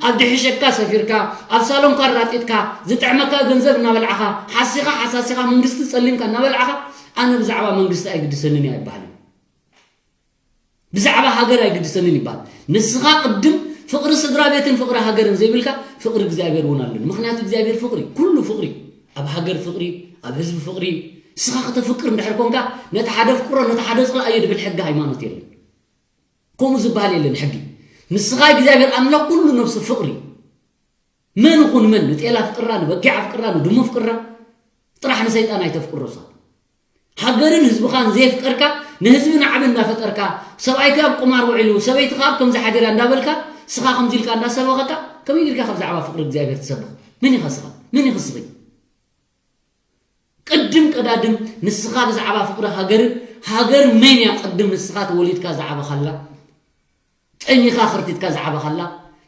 ኣብ ድሕሸካ ሰፊርካ ኣብ ሳሎንካ ኣራጢጥካ ዝጥዕመካ ገንዘብ እናበላዕኻ ሓሲኻ ሓሳሲኻ መንግስቲ ጸሊምካ እናበላዕኻ ኣነ ብዛዕባ መንግስቲ ኣይግድሰንን እዩ ኣይበሃልን። ብዛዕባ ሃገር ኣይግድሰንን ይበሃል። ንስኻ ቅድም ፍቕሪ ስድራ ቤትን ፍቕሪ ሃገርን ዘይብልካ ፍቕሪ እግዚኣብሔር እውን ኣለኒ። ምኽንያቱ እግዚኣብሔር ፍቕሪ፣ ኩሉ ፍቕሪ፣ ኣብ ሃገር ፍቕሪ፣ ኣብ ህዝቢ ፍቕሪ። ንስኻ ከተፍቅር እንድሕር ኮንካ ነቲ ሓደ ፍቅሮ ነቲ ሓደ ጽላእዮ ድብል ሕጊ ሃይማኖት የለን። ከምኡ ዝበሃል የለን ሕጊ። ንስኻ እግዚኣብሔር ኣምላኽ ኩሉ ነብሱ ፍቕሪ። መን ይኹን መን ንጤል ኣፍቅራ፣ ንበጊዕ ኣፍቅራ፣ ንድሙ ኣፍቅራ፣ ጥራሕ ንሰይጣን ኣይተፍቅሮ እሳ። ሃገርን ህዝብኻን ዘየፍቀርካ፣ ንህዝቢ ናዕቢ እንዳፈጠርካ፣ ሰብኣይካ ኣብ ቁማር ውዒሉ፣ ሰበይትኻ ኣብ ከምዚ ሓዲራ እንዳበልካ፣ ስኻ ከምዚ ኢልካ እንዳሰበኸካ፣ ከመይ ጌርካ ካብ ዛዕባ ፍቅሪ እግዚኣብሔር ትሰብኽ? መን ኢኻ ስኻ? መን ኢኺ ስኺ? ቅድም ቀዳድም ንስኻ ብዛዕባ ፍቅሪ ሃገርን፣ ሃገር መን እያ ቅድም ንስኻ ተወሊድካ ዝዓበኻላ? ጠሚኻ ከርቲትካ ዝዓበኻላ፣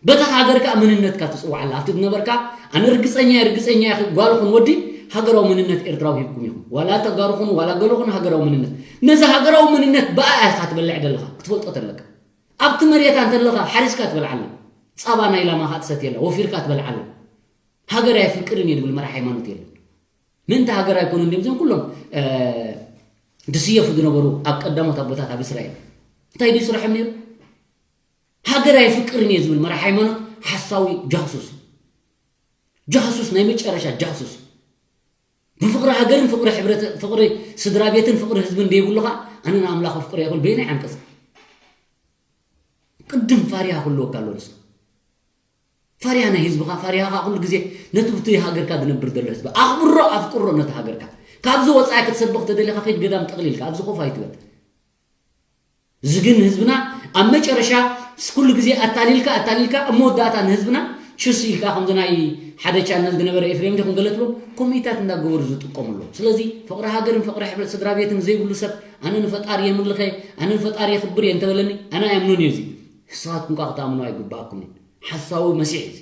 በታ ሃገር ከኣ መንነትካ ትጽውዓላ። ኣብቲ ዝነበርካ፣ ኣነ ርግጸኛ እየ፣ ርግጸኛ እየ፣ ጓል ኹን ወዲ፣ ሃገራዊ መንነት ኤርትራዊ ሂብኩም ኢኹም። ዋላ ተጋሩ ኹን፣ ዋላ ገለ ኹን፣ ሃገራዊ መንነት። ነዚ ሃገራዊ መንነት ብኣ ኢኻ ትበልዕ ዘለኻ፣ ክትፈልጦ ተለካ። ኣብቲ መሬታ እንተለኻ፣ ሓሪስካ ትበልዓላ። ጻባ ናይ ላማኻ ትሰትየላ፣ ወፊርካ ትበልዓላ። ሃገር ኣየፍቅርን እየ ድብል መራሕ ሃይማኖት የለን። ምእንቲ ሃገር ኣይኮኑን ድዮም እዞም ኩሎም፣ እ፣ ድስየፉ ዝነበሩ ኣብ ቀዳሞት ኣቦታት ኣብ እስራኤል? እንታይ ድዩ ስርሖም ነይሩ? ሃገር ኣይፍቅርን እየ ዝብል መራሕ ሃይማኖት ሓሳዊ ጃሱስ። ጃሱስ፣ ናይ መጨረሻ ጃሱስ። ብፍቅሪ ሃገርን ፍቅሪ ሕብረት-፣ ፍቅሪ ስድራ ቤትን ፍቅሪ ህዝብን ደይብሉ ኸዓ ኣነ ንኣምላኽ ኣፍቅሮ እየ ክብል በየናይ ዓንቀጽ? ቅድም ፋሪሃ ክህልወካ ኣሎ ንስኻ። ፋሪሃ ናይ ህዝብኻ፣ ፋሪሃ ኸዓ ኩሉ ግዜ ነቲ ብቲ ሃገርካ ዝነብር ዘሎ ህዝቢ ኣኽብሮ፣ ኣፍቅሮ ነቲ ሃገርካ። ካብዚ ወጻኢ ክትሰብኽ ተደሊኻ ከይድ ገዳም ጠቕሊልካ፣ ኣብዚ ኮፍ ኣይትበል። እዚ ግን ህዝብና ኣብ መጨረሻ ስ-፣ ኩሉ ግዜ ኣታሊልካ፣ ኣታሊልካ፣ ኣብ መወዳእታ ንህዝብና ችስ ኢልካ፣ ከምዚ ናይ ሓደ ቻነል ዝነበረ ኤፍሬም ዲኹም ገለ ትብሎም፣ ኮሜንታት እንዳገበሩ ዝጥቀሙሉ። ስለዚ ፍቕሪ ሃገርን ፍቕሪ ሕብረት ስድራ ቤትን ዘይብሉ ሰብ፣ ኣነ ንፈጣሪ የምልኸ፣ ኣነ ንፈጣሪ የኽብር እየ እንተበለኒ፣ ኣነ ኣይኣምኖን እየ እዚ። ንስኻትኩም ከኣ ክትኣምኑ ኣይግባኣኩምን። ሓሳዊ መሲሕ እዚ።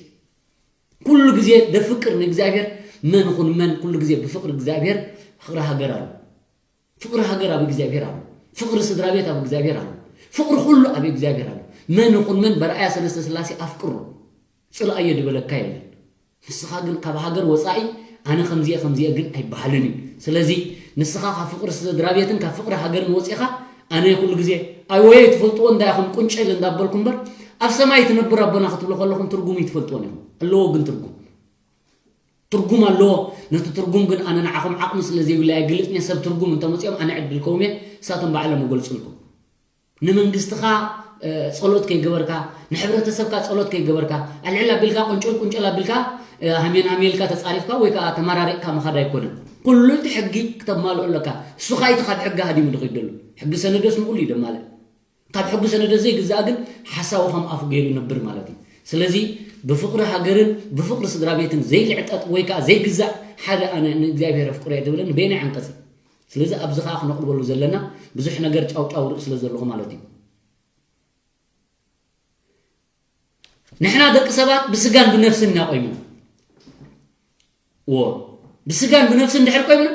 ኩሉ ግዜ ዘፍቅር ንእግዚኣብሔር መን ይኹን መን፣ ኩሉ ግዜ ብፍቕሪ እግዚኣብሔር፣ ፍቕሪ ሃገር ኣሎ። ፍቕሪ ሃገር ኣብ እግዚኣብሔር ኣሎ። ፍቕሪ ስድራ ቤት ኣብ እግዚኣብሔር ኣሎ። ፍቕሪ ኩሉ ኣብ እግዚኣብሔር ኣሎ። መን ይኹን መን በርኣያ ሰለስተ ስላሴ ኣፍቅሮ። ጽልኣዮ ዝበለካ የለን። ንስኻ ግን ካብ ሃገር ወጻኢ ኣነ ከምዚ'የ ከምዚ'የ ግን ኣይበሃልን እዩ። ስለዚ ንስኻ ካብ ፍቕሪ ስድራ ቤትን ካብ ፍቕሪ ሃገርን ወጺእኻ ኣነ ኩሉ ግዜ ኣይወየ ትፈልጥዎ እንታይ ኢኹም ቁንጨል እንዳበልኩ እምበር ኣብ ሰማይ ትነብር ኣቦና ክትብሉ ከለኹም ትርጉም ይትፈልጥዎን ኢኹም። ኣለዎ ግን ትርጉም። ትርጉም ኣለዎ። ነቲ ትርጉም ግን ኣነ ንዓኹም ዓቕሚ ስለ ዘይብለይ ኣይገልጽን እየ። ሰብ ትርጉም እንተመጺኦም ኣነ ዕድልከዎም እየ። ንሳቶም ባዕሎም ይገልጹልኩም። ንመንግስትኻ ጸሎት ከይገበርካ፣ ንሕብረተሰብካ ጸሎት ከይገበርካ፣ ኣልዕል ኣቢልካ፣ ቁንጭል ቁንጭል ኣቢልካ፣ ሃሜን ሃሜልካ ተጻሪፍካ ወይ ከዓ ተመራሪቕካ ምኻድ ኣይኮነን። ኩሉ እቲ ሕጊ ክተማልኦ ኣለካ። እሱ ኸኣ እቲ ካብ ሕጊ ሃዲሙ ዝኸይድ ዘሎ። ሕጊ ሰነዶስ ንኹሉ እዩ ደማልእ። ካብ ሕጊ ሰነዶስ ዘይግዛእ ግን ሓሳዊ ከም ኣፉ ገይሩ ይነብር ማለት እዩ። ስለዚ ብፍቕሪ ሃገርን ብፍቕሪ ስድራ ቤትን ዘይልዕጠጥ ወይ ከዓ ዘይግዛእ ሓደ ኣነ ንእግዚኣብሔር ኣፍቅሮ እየ ዝብለኒ በየናይ ዓንቀጽ? ስለዚ ኣብዚ ከዓ ክነቕርበሉ ዘለና ብዙሕ ነገር ጫውጫው ርእዩ ስለ ዘለኹ ማለት እዩ። ንሕና ደቂ ሰባት ብስጋን ብነፍስን ኢና ቆይምና። እዎ፣ ብስጋን ብነፍስን እንድሕር ቆይምና፣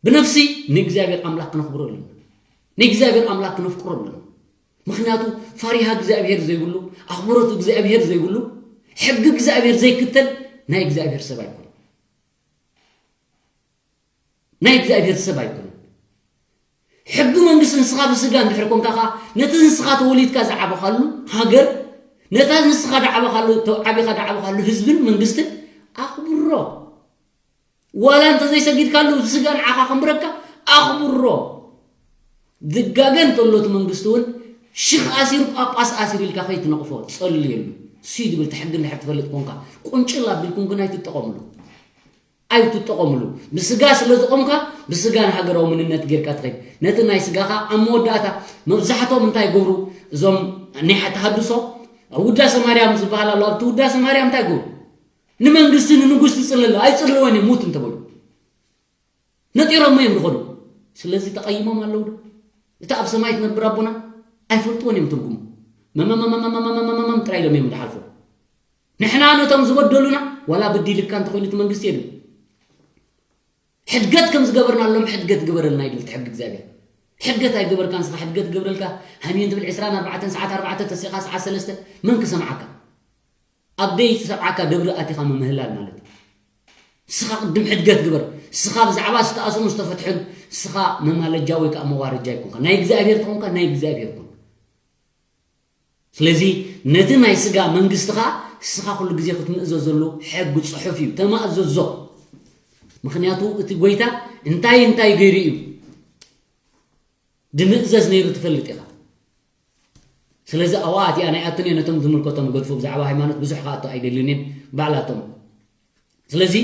ብነፍሲ ንእግዚኣብሔር ኣምላኽ ክነኽብሮ ኣለና። ንእግዚኣብሔር ኣምላኽ ክነፍቅሮ ኣለና። ምኽንያቱ ፈሪሃ እግዚኣብሔር ዘይብሉ፣ ኣኽብሮት እግዚኣብሔር ዘይብሉ፣ ሕጊ እግዚኣብሔር ዘይክተል ናይ እግዚኣብሔር ሰብ ኣይኮነን። ናይ እግዚኣብሔር ሰብ ኣይኮነን። ሕጊ መንግስቲ ንስኻ ብስጋ እንድሕር ኮንካ ኸዓ፣ ነቲ ንስኻ ተወሊድካ ዝዓበኻሉ ሃገር፣ ነታ ንስኻ ዝዓበኻሉ፣ ተ-፣ ዓቢኻ ዝዓበኻሉ ህዝብን መንግስትን ኣኽብሮ። ዋላ እንተ ዘይሰጊድካሉ፣ ብስጋ ንዓኻ ከንብረካ ኣኽብሮ። ዝጋገ እንተሎ እቲ መንግስቲ እውን ሽኽ ኣሲሩ፣ ጳጳስ ኣሲሩ ኢልካ ከይትነቕፎ፣ ጸልየሉ። እሱ እዩ ዝብል፣ እቲ ሕጊ እንድሕር ትፈልጥ ኮንካ፣ ቁንጭል ኣቢልኩም ግን ኣይትጠቐምሉ። ኣይትጠቐምሉ። ብስጋ ስለ ዝቖምካ፣ ብስጋ ንሃገራዊ መንነት ጌርካ ትኸይድ። ነቲ ናይ ስጋኻ ኣብ መወዳእታ፣ መብዛሕትኦም እንታይ ይገብሩ? እዞም ናይ ተሃድሶ፣ ኣብ ውዳሴ ማርያም ዝበሃል ኣሎ። ኣብቲ ውዳሴ ማርያም እንታይ ይገብሩ? ንመንግስቲ፣ ንንጉስ ትጽሊ ኣላ። ኣይጽልወን እዮም፣ ሙት እንተበሉ። ነጢሮሞ እዮም ዝኸዱ። ስለዚ ተቐይሞም ኣለዉ ዶ? እቲ ኣብ ሰማይ ትነብር ኣቦና ኣይፈልጥዎን እዮም ትርጉሙ። መመመመመመመመመመም ጥራይ ኢሎም እዮም ዝሓልፉ። ንሕና ነቶም ዝበደሉና፣ ዋላ በዲልካ እንተኾይኑ እቲ መንግስቲ የድን። ሕድገት ከም ዝገበርናሎም ሕድገት ግበረልና ይብል እቲ ሕጊ እግዚኣብሔር። ሕድገት ኣይገበርካን ንስኻ፣ ሕድገት ግበረልካ ሃሚን ትብል ዕስራን ኣርባዕተን ሰዓት ኣርባዕተ ተሲኻ ሰዓት ሰለስተ መን ክሰምዓካ? ኣብ ደይ ዝሰምዓካ ደብሪ ኣቲኻ ምምህላል ማለት እዩ። ንስኻ ቅድም ሕድገት ግበር። ንስኻ ብዛዕባ ዝተኣስሩን ዝተፈትሑን ንስኻ መማለጃ ወይ ከዓ መዋረጃ ኣይኮንካ። ናይ እግዚኣብሔር ተኾንካ ናይ እግዚኣብሔር ኮን። ስለዚ ነቲ ናይ ስጋ መንግስቲ ኸዓ ንስኻ ኩሉ ግዜ ክትምእዘዘሉ ሕጊ ጽሑፍ እዩ። ተማእዘዞ። ምኽንያቱ እቲ ጎይታ እንታይ እንታይ ገይሩ እዩ ድምእዘዝ ነይሩ ትፈልጥ ኢኻ። ስለዚ ኣብኣ እቲኣ ናይ ኣቱን እየ ነቶም ዝምልከቶም ገድፉ ብዛዕባ ሃይማኖት ብዙሕ ክኣቱ ኣይደልዩን እየ ባዕላቶም። ስለዚ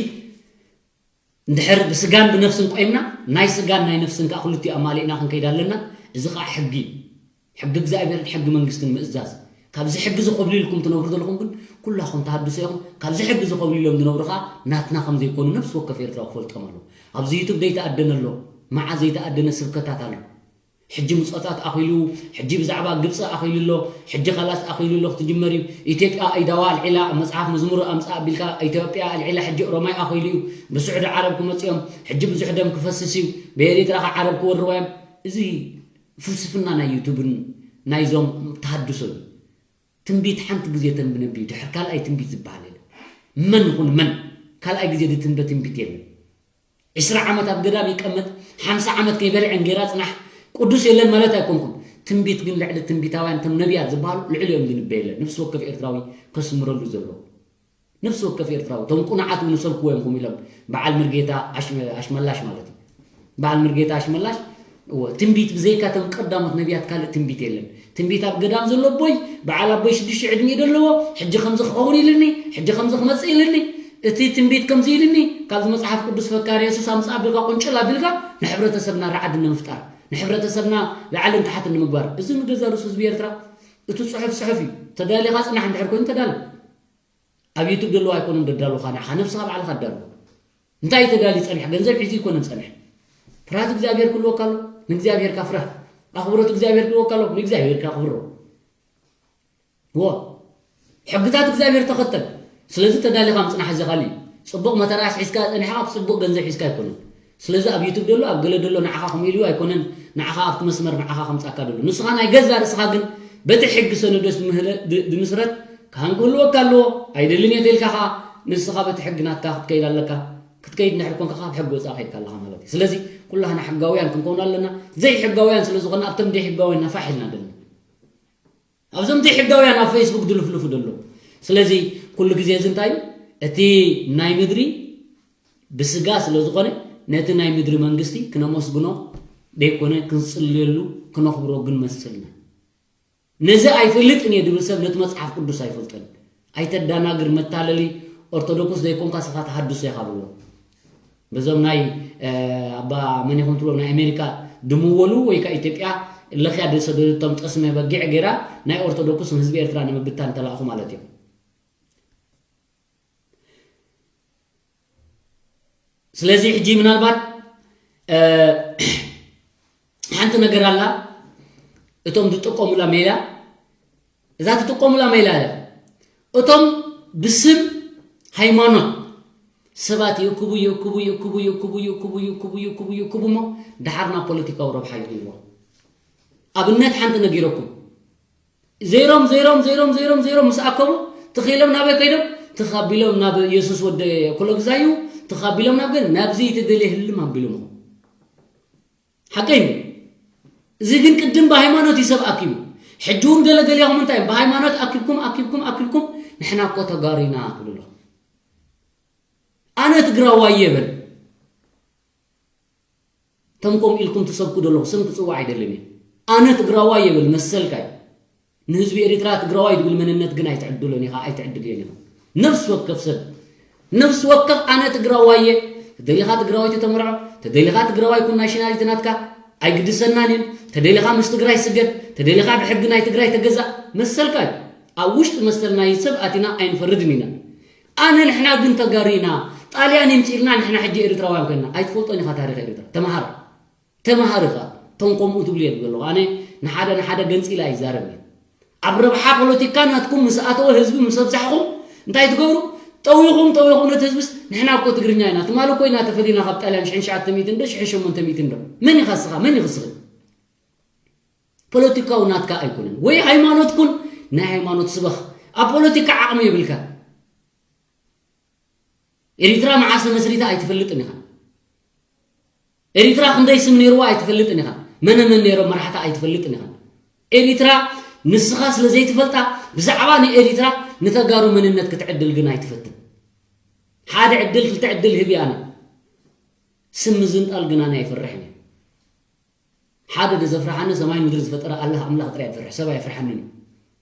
እንድሕር ብስጋን ብነፍስን ቆይምና ናይ ስጋን ናይ ነፍስን ከዓ ክልቲኡ ኣማሊእና ክንከይድ ኣለና። እዚ ከዓ ሕጊ እዩ። ሕጊ እግዚኣብሔርን ሕጊ መንግስትን ምእዛዝ። ካብዚ ሕጊ እዚ ኮብሊልኩም ትነብሩ ዘለኹም ግን ኩላኹም ተሃድሶ ኢኹም። ካብዚ ሕጊ እዚ ኮብሊሎም ዝነብሩ ከዓ ናትና ከም ዘይኮኑ ነፍሲ ወከፍ ኤርትራዊ ክፈልጦም ኣለዎ። ኣብዚ ዩቱብ ዘይተኣደነ ኣሎ፣ መዓ ዘይተኣደነ ስብከታት ኣሎ። ሕጂ ምጾታት ኣኺሉ፣ ሕጂ ብዛዕባ ግብፂ ኣኺሉ ኣሎ፣ ሕጂ ካላስ ኣኺሉ ኣሎ ክትጅመር እዩ። ኢትዮጵያ ኢዳዋ ኣልዒላ ኣብ መፅሓፍ መዝሙር ኣምፃእ ኣቢልካ ኢትዮጵያ ኣልዒላ ሕጂ ኦሮማይ ኣኺሉ እዩ። ብስዑዲ ዓረብ ክመፅኦም ሕጂ ብዙሕ ደም ክፈስስ እዩ። ብኤሪትራ ከዓ ዓረብ ክወርዋ እዮም። እዚ ፍልስፍና ናይ ዩቱብን ናይዞም ተሃድሶ እዩ። ትንቢት ሓንቲ ግዜ ተንብነብ እዩ። ድሕር ካልኣይ ትንቢት ዝበሃል የለ። መን ይኹን መን ካልኣይ ግዜ ዝትንበ ትንቢት የለን። ዕስራ ዓመት ኣብ ገዳም ይቀመጥ፣ ሓምሳ ዓመት ከይበልዐ እንጌራ ጽናሕ፣ ቅዱስ የለን ማለት ኣይኮንኩን። ትንቢት ግን ልዕሊ ትንቢታውያን እቶም ነቢያት ዝበሃሉ ልዕሊኦም ዝንበ የለን። ነፍሲ ወከፍ ኤርትራዊ ከስምረሉ ዘለዎ። ነፍሲ ወከፍ ኤርትራዊ፣ እቶም ቁኑዓት እውን ይሰብክዎ እዮም ከምኡ ኢሎም። በዓል ምርጌታ ኣሽ-፣ ኣሽመላሽ ማለት እዩ። በዓል ምርጌታ ኣሽመላሽ፣ እወ፣ ትንቢት ብዘይካ እቶም ቀዳሞት ነቢያት ካልእ ትንቢት የለን። ትንቢት ኣብ ገዳም ዘሎ ኣቦይ፣ በዓል ኣቦይ ሽዱሽተ ዕድሚኡ ዘለዎ፣ ሕጂ ከምዚ ክኸውን ኢልኒ፣ ሕጂ ከምዚ ክመጽእ ኢልኒ፣ እቲ ትንቢት ከምዚ ኢልኒ፣ ካብዚ መጽሓፍ ቅዱስ ፈካሪ የሱስ ኣምጽእ ኣቢልካ ቁንጭል ኣቢልካ ንሕብረተሰብና ራዕዲ ንምፍጣር፣ ንሕብረተሰብና ላዕልን ታሕትን ንምግባር። እዚ ንገዛ ርእሱ ህዝቢ ኤርትራ እቲ ጽሑፍ ጽሑፍ እዩ። ተዳሊኻ ጽናሕ እንድሕር ኮይኑ ተዳሎ። ኣብ ዩቱብ ዘለዉ ኣይኮኑን ደዳሉኻ፣ ንዓኻ ነብስኻ ባዕልኻ ኣዳሉ። እንታይ ተዳሊ ጸኒሕ? ገንዘብ ሒዙ ኣይኮነን ጸኒሕ። ፍርሃት እግዚኣብሔር ክህልወካ ኣሎ። ንእግዚኣብሔርካ ፍረህ። ኣኽብሮት እግዚኣብሔር ክህልወካ ኣሎ። ንእግዚኣብሔርካ ኣኽብሮ። እዎ። ሕግታት እግዚኣብሔር ተኸተል። ስለዚ ተዳሊኻ ምጽናሕ እዚ ካልእ እዩ። ጽቡቕ መተርኣስ ሒዝካ ጸኒሕካ፣ ጽቡቕ ገንዘብ ሒዝካ ኣይኮነን። ስለዚ ኣብ ዩቱብ ደሎ፣ ኣብ ገለ ደሎ ንዓኻ ከምኡ ኢሉ ኣይኮነን፣ ንዓኻ ኣብቲ መስመር ንዓኻ ከምጻካ ደሎ። ንስኻ ናይ ገዛ ርእስኻ ግን በቲ ሕጊ ሰነዶስ ዝምህረ-፣ ድ-፣ ዝምስረት ካህን ክህልወካ ኣለዎ። ኣይደልን እየ ተልካ ኸኣ ንስኻ በቲ ሕጊ ናትካ ክትከይድ ኣለካ። ክትከይድ እንድሕር ኮንካ ካብ ሕጊ ወጻኢ ከይድካ ኣለኻ ማለት እዩ። ስለዚ ኩላህና ሕጋውያን ክንከውን ኣለና። ዘይሕጋውያን ስለ ዝኾንና ኣብቶም ዘይሕጋውያን ኢና ፋሕ ኢልና ደለና። ኣብዞም ዘይሕጋውያን ኣብ ፌስቡክ ድልፍልፉ ደሎ። ስለዚ ኩሉ ግዜ እዚ እንታይ እዩ? እቲ ናይ ምድሪ ብስጋ ስለ ዝኾነ ነቲ ናይ ምድሪ መንግስቲ ክነመስግኖ ደይኮነ ክንጽልየሉ ክነኽብሮ ግን መሰልና። ነዚ ኣይፈልጥን እየ ድብል ሰብ ነቲ መጽሓፍ ቅዱስ ኣይፈልጦን። ኣይተዳናግር መታለሊ ኦርቶዶክስ ዘይኮንካ ስኻ ተሃድሶ ኢኻ ብልዎ። በዞም ናይ ኣባ መን ይኹም ትብሎም ናይ ኣሜሪካ ድምወሉ ወይ ከዓ ኢትዮጵያ ለኽያ ዝሰደደቶም ጠስመ በጊዕ ገይራ ናይ ኦርቶዶክስ ንህዝቢ ኤርትራ ንምብታን ተላእኹ ማለት እዮም። ስለዚ ሕጂ ምናልባት ሓንቲ ነገር ኣላ እቶም ዝጥቀሙላ ሜላ እዛ ትጥቀሙላ ሜላ እያ። እቶም ብስም ሃይማኖት ሰባት ይእክቡ ይእክቡ ይእክቡ ይእክቡ ይእክቡ ይእክቡ ይእክቡ ይእክቡ እሞ ድሓር ናብ ፖለቲካዊ ረብሓ ይቕይርዎ። ኣብነት ሓንቲ ነጊረኩም። ዘይሮም ዘይሮም ዘይሮም ዘይሮም ዘይሮም ምስ ኣከቡ ትኽኢሎም ናበይ ከይዶም ትኻቢሎም ናብ ኢየሱስ ወደ ኮሎግዛዩ ትኻቢሎም ናብ ግን ናብዚ ትደልየ ህልም ኣቢሎም ሓቀይ እዚ ግን ቅድም ብሃይማኖት እዩ ሰብ ኣኪቡ። ሕጂ እውን ገለገሊኹም እንታይ ብሃይማኖት ኣኪብኩም ኣኪብኩም ኣኪብኩም ንሕና እኮ ተጋሪና ትብሉ ኣለኹም። ኣነ ትግራዋይ የበል ተም ከምኡ ኢልኩም ትሰብኩ ዘለኹ ስም ክፅዋዕ ኣይደልን እየ። ኣነ ትግራዋይ የበል መሰልካይ ንህዝቢ ኤሪትራ ትግራዋይ ትብል መንነት ግን ኣይትዕድሎን ኢኻ ኣይትዕድልዮን ኢኻ። ነብሲ ወከፍ ሰብ ነብሲ ወከፍ ኣነ ትግራዋይ እየ። ተደሊኻ ትግራዋይ ተተምርዖ ተደሊኻ ትግራዋይ ኩን ናሽናሊቲ ናትካ ኣይግድሰናን እየን። ተደሊኻ ምስ ትግራይ ስገድ ተደሊኻ ብሕጊ ናይ ትግራይ ተገዛእ መሰልካ እዩ። ኣብ ውሽጢ መሰል ናይ ሰብ ኣቲና ኣይንፈርድን ኢና። ኣነ ንሕና ግን ተጋሩ ኢና። ጣልያን ይምፅእ ኢልና ንሕና ሕጂ ኤርትራውያን ኮይና ኣይትፈልጦን ኢኻ ታሪኽ ኤርትራ ተምሃር ተምሃር ኢኻ። እቶም ከምኡ ትብሉ እዮም ዘለኹ ኣነ ንሓደ ንሓደ ገንፂላ ይዛረብ እየ። ኣብ ረብሓ ፖለቲካ ናትኩም ምስ ኣተወ ህዝቢ ምስ ኣብዛሕኹም እንታይ ትገብሩ? ጠዊኹም ጠዊኹም ነቲ ህዝብስ ንሕና እኮ ትግርኛ ኢና ትማሊ እኮ ኢና ተፈሊና ካብ ጣልያን ሽሕን ሸዓተ ሚእትን ዶ ሽሕን ሸሞንተ ሚእትን ዶ መን ኢኻ ስኻ መን ይኽስኺ? ፖለቲካዊ ናትካ ኣይኮነን ወይ ሃይማኖት ኩን ናይ ሃይማኖት ስበኽ ኣብ ፖለቲካ ዓቕሚ የብልካ። ኤሪትራ መዓስ ተመስሪታ ኣይትፈልጥን ኢኻ። ኤሪትራ ክንደይ ስም ነይርዋ ኣይትፈልጥን ኢኻ። መነ መን ነይሮም መራሕታ ኣይትፈልጥን ኢኻ። ኤሪትራ ንስኻ ስለ ዘይትፈልጣ ብዛዕባ ንኤሪትራ ንተጋሩ መንነት ክትዕድል ግን ኣይትፈትን። ሓደ ዕድል ክልተ ዕድል ህብ ኣነ ስም ምዝንጣል ግን ኣነ ኣይፈርሕን እየ። ሓደ ዶ ዘፍርሓኒ ሰማይ ምድሪ ዝፈጠረ ኣላህ ኣምላኽ ጥራይ ይፈርሕ ሰብ ኣይፍርሓንን እዩ።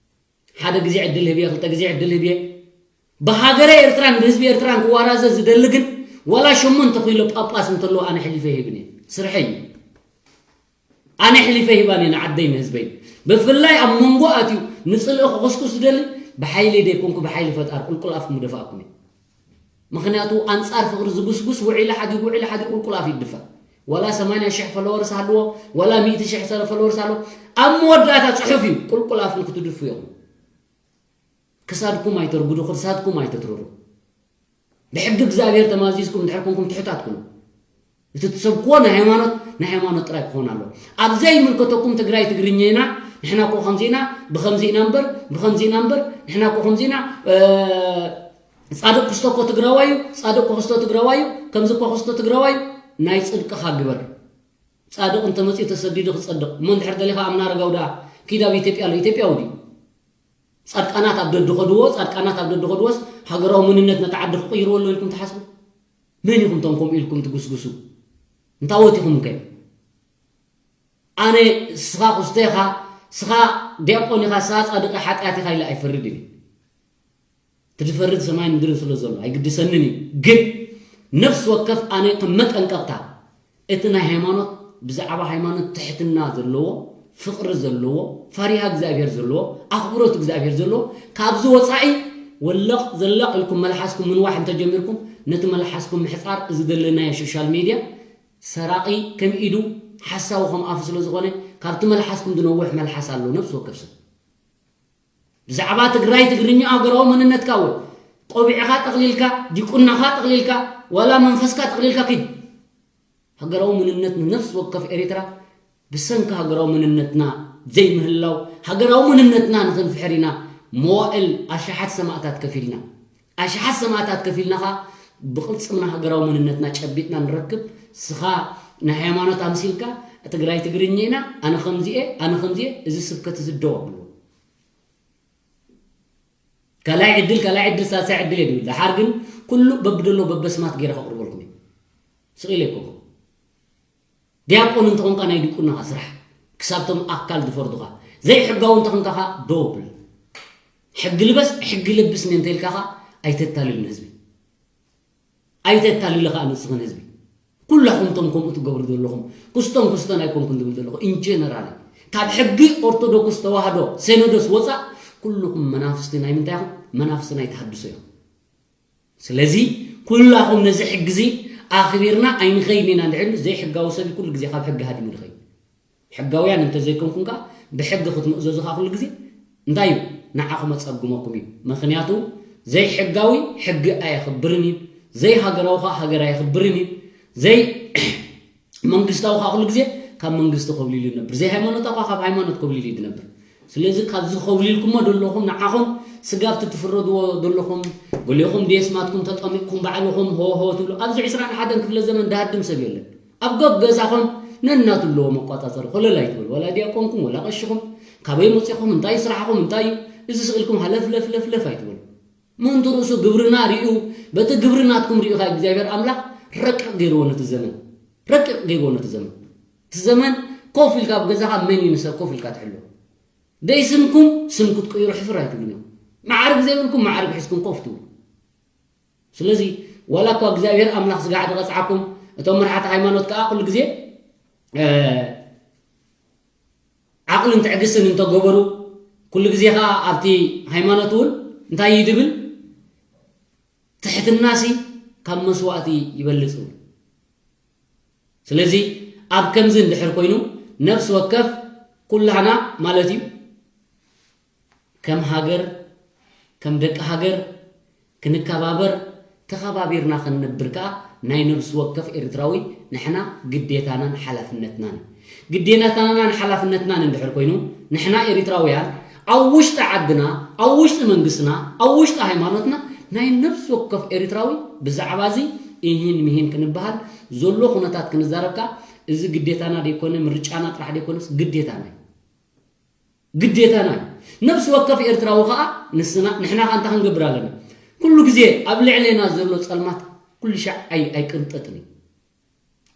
ሓደ ግዜ ዕድል ህብየ ክልተ ግዜ ዕድል ህብየ ብሃገረ ኤርትራን ብህዝቢ ኤርትራን ክዋራዘ ዝደሊ ግን ዋላ ሸሞንተ ኪሎ ጳጳስ እንተለዎ ኣነ ሕሊፈ ይህብን እየ። ስርሐይ እዩ። ኣነ ሕሊፈ ሂባን እየ ንዓደይ ንህዝበይ። ብፍላይ ኣብ መንጎ ኣትዩ ንፅልኢ ክኹስኩስ ዝደሊ ብሓይሊ ደይኮንኩ ብሓይሊ ፈጣር ቁልቁል ኣፍኩም ደፋእኩም እዩ። ምኽንያቱ ኣንጻር ፍቕሪ ዝጉስጉስ ውዒሉ ሓዲሩ ውዒሉ ሓዲሩ ቁልቁል ኣፍ ይድፋእ። ዋላ ሰማንያ ሽሕ ፎሎወርስ ሃልዎ ዋላ ሚእቲ ሽሕ ሰለ ፎሎወርስ ሃልዎ ኣብ መወዳእታ ጽሑፍ እዩ ቁልቁል ኣፍን ክትድፉ ኢኹም። ክሳድኩም ኣይተርጉዱ ክሳድኩም ኣይተትርሩ። ብሕጊ እግዚኣብሔር ተማዚዝኩም እንድሕር ኮንኩም ትሑታት ኩኑ። እቲ ትሰብክዎ ናይ ሃይማኖት ናይ ሃይማኖት ጥራይ ክኾን ኣለዎ። ኣብ ዘይምልከተኩም ትግራይ ትግርኛ ኢና ንሕና እኮ ከምዚ ኢና ብኸምዚ ኢና እምበር ብኸምዚ ኢና እምበር ንሕና እኮ ከምዚ ኢና ጻድቕ ክስቶ እኮ ትግራዋይ እዩ ጻድቕ እኮ ክስቶ ትግራዋይ እዩ ከምዚ እኮ ክስቶ ትግራዋይ እዩ። ናይ ጽድቅኻ ግበር። ጻድቕ እንተመጺኡ ተሰዲዱ ክጸድቕ እሞ እንድሕር ደሊኻ ኣምና ኣረጋዊ ደኣ ኪድ ኣብ ኢትዮጵያ ኣሎ ኢትዮጵያዊ ድዩ? ጻድቃናት ኣብ ደድኸድዎ ጻድቃናት ኣብ ደድኸድዎስ ሃገራዊ መንነት ነታ ዓዲ ክቕይርዎ ኣሎ ኢልኩም ትሓስቡ? መን ኢኹም ቶም ከምኡ ኢልኩም ትጉስጉሱ? እንታወት ኢኹም ከ? ኣነ ስኻ ኩስተ ኢኻ ስኻ ዲያቆን ኢኻ ስኻ ጻድቂ ሓጢኣት ኢኻ ኢለ ኣይፈርድን እየ። ትድፈርድ ሰማይ ምድርን ስለ ዘሎ ኣይግድሰንን እዩ። ግን ነፍሲ ወከፍ ኣነ ከም መጠንቀቕታ እቲ ናይ ሃይማኖት ብዛዕባ ሃይማኖት ትሕትና ዘለዎ ፍቕሪ ዘለዎ ፈሪሃ እግዚኣብሔር ዘለዎ ኣኽብሮት እግዚኣብሔር ዘለዎ ካብዚ ወፃኢ ወለቕ ዘለቕ ኢልኩም መልሓስኩም ምንዋሕ እንተጀሚርኩም ነቲ መልሓስኩም ምሕፃር እዚ ዘለናዮ ሶሻል ሚድያ ሰራቒ ከም ኢዱ ሓሳዊ ከም ኣፉ ስለ ዝኾነ ካብቲ መልሓስኩም ዝነውሕ መልሓስ ኣሎ ነብሲ ወከፍ ሰብ ብዛዕባ ትግራይ ትግርኛ ሃገራዊ መንነትካ እውን ቆቢዕኻ ጠቕሊልካ ዲቁናኻ ጠቕሊልካ ዋላ መንፈስካ ጠቕሊልካ ኪድ ሃገራዊ መንነት ንነፍሲ ወከፍ ኤሪትራ ብሰንኪ ሃገራዊ መንነትና ዘይምህላው ሃገራዊ መንነትና ንኽንፍሕር ኢና መዋእል ኣሽሓት ሰማእታት ከፊልና ኣሽሓት ሰማእታት ከፊልና ኸዓ ብቕልፅምና ሃገራዊ መንነትና ጨቢጥና ንረክብ ስኻ ናይ ሃይማኖት ኣምሲልካ ትግራይ ትግርኛ ኢና ኣነ ከምዚኤ ኣነ ከምዚኤ እዚ ስብከት እዚ ደው ኣብልዎ ካልኣይ ዕድል ካልኣይ ዕድል ሳልሳይ ዕድል እየ ድብል ደሓር ግን ኩሉ በብደሎ በበስማት ገይረ ከቕርበልኩም እዩ ስቕ ኢለ ኣይኮንኩ ዲያቆን እንተኾንካ ናይ ዲቁናኻ ስራሕ ክሳብቶም ኣካል ዝፈርዱኻ ዘይሕጋዊ እንተኾንካ ኸዓ ደው ብል። ሕጊ ልበስ፣ ሕጊ ለብስኒ እንተኢልካ ኸዓ ኣይተታልል ንህዝቢ። ኣይተታልል ኸዓ ንስኽን ህዝቢ። ኩላኹም እቶም ከምኡ ትገብሩ ዘለኹም፣ ክስቶን ክስቶን ኣይኮንኩን ዝብል ዘለኹ፣ ኢንጀነራል፣ ካብ ሕጊ ኦርቶዶክስ ተዋህዶ ሴኖዶስ ወፃእ ኩልኹም መናፍስቲ ናይ ምንታይ ኢኹም? መናፍስቲ ናይ ተሃድሶ እዮም። ስለዚ ኩላኹም ነዚ ሕጊ እዚ ኣኽቢርና ኣይንኸይድን ኢና እንድሕር ዘይሕጋዊ ሰብ ኩሉ ግዜ ካብ ሕጊ ሃዲሙ ዝኸይድ። ሕጋውያን እንተዘይኮንኩም ከኣ ብሕጊ ክትምእዘዙ ከኣ ኩሉ ግዜ እንታይ እዩ ንዓኹም ኣጸግመኩም እዩ። ምኽንያቱ ዘይሕጋዊ ሕጊ ኣየኽብርን እዩ፣ ዘይሃገራዊ ከኣ ሃገር ኣየኽብርን እዩ፣ ዘይ መንግስታዊ ከኣ ኩሉ ግዜ ካብ መንግስቲ ኮብሊሉ ይነብር፣ ዘይሃይማኖታዊ ከኣ ካብ ሃይማኖት ኮብሊሉ እዩ ዝነብር። ስለዚ ካብዚ ኮብሊልኩሞ ዘለኹም ንዓኹም ስጋብቲ ትፍረድዎ ዘለኹም ገሊኹም ድየስማትኩም ተጠሚቕኩም ባዕልኹም ሆ ሆ ትብሉ። ኣብዚ ዕስራን ሓደን ክፍለ ዘመን ድሃድም ሰብ የለን። ኣብ ገብ ገዛኹም ነናቱ ኣለዎ መቋጻጸሪ። ኮለል ኣይትበሉ። ወላ ዲያቆንኩም፣ ወላ ቀሽኹም፣ ካበይ መጺኹም፣ እንታይ ስራሕኹም፣ እንታይ እዩ፣ እዚ ስእልኩም ሃለፍ ለፍ ለፍ ለፍ ኣይትበሉ። ምእንቱ ርእሱ ግብርና ርእዩ፣ በቲ ግብሪ ናትኩም ርእዩ ኸኣ እግዚኣብሔር ኣምላኽ ረቂቕ ገይርዎ ነቲ ዘመን። ረቂቕ ገይርዎ ነቲ ዘመን። እቲ ዘመን ኮፍ ኢልካ ኣብ ገዛኻ መን እዩ ንሰብ ኮፍ ኢልካ ትሕሎ? ደይ ስምኩም ስም ክትቅይሩ ሕፍር ኣይትብሉን እዮም። ማዕርግ ዘይብልኩም ማዕርግ ሒዝኩም ኮፍ ትብሉ። ስለዚ ዋላ እኳ እግዚኣብሔር ኣምላኽ ስጋዕ ዝቐጽዓኩም፣ እቶም መርሓቲ ሃይማኖት ከኣ ኩሉ ግዜ፣ እ፣ ዓቕልን ትዕግስትን እንተገበሩ፣ ኩሉ ግዜ ከኣ ኣብቲ ሃይማኖት እውን እንታይ እዩ ዝብል? ትሕትናሲ ካብ መስዋእቲ ይበልጽ ይብል። ስለዚ ኣብ ከምዚ እንድሕር ኮይኑ ነፍሲ ወከፍ ኩላህና ማለት እዩ ከም ሃገር፣ ከም ደቂ ሃገር ክንከባበር፣ ተኸባቢርና ክንነብር ከኣ ናይ ነፍሲ ወከፍ ኤርትራዊ ንሕና ግዴታናን ሓላፍነትናን እዩ። ግዴታናን ሓላፍነትናን እንድሕር ኮይኑ ንሕና ኤርትራውያን ኣብ ውሽጢ ዓድና፣ ኣብ ውሽጢ መንግስትና፣ ኣብ ውሽጢ ሃይማኖትና ናይ ነፍሲ ወከፍ ኤርትራዊ ብዛዕባ እዚ ኢሂን ምሂን ክንበሃል፣ ዘሎ ኩነታት ክንዛረብ ከኣ እዚ ግዴታና ደይኮነ፣ ምርጫና ጥራሕ ደይኮነስ ግዴታና እዩ። ግዴታና እዩ። ነፍሲ ወከፍ ኤርትራዊ ከኣ ንስና፣ ንሕና ከኣ እንታይ ክንገብር ኣለና? ኩሉ ግዜ ኣብ ልዕሌና ዘሎ ጸልማት ኩሉ ሻዕ ኣይ-፣ ኣይቅንጠጥን እዩ።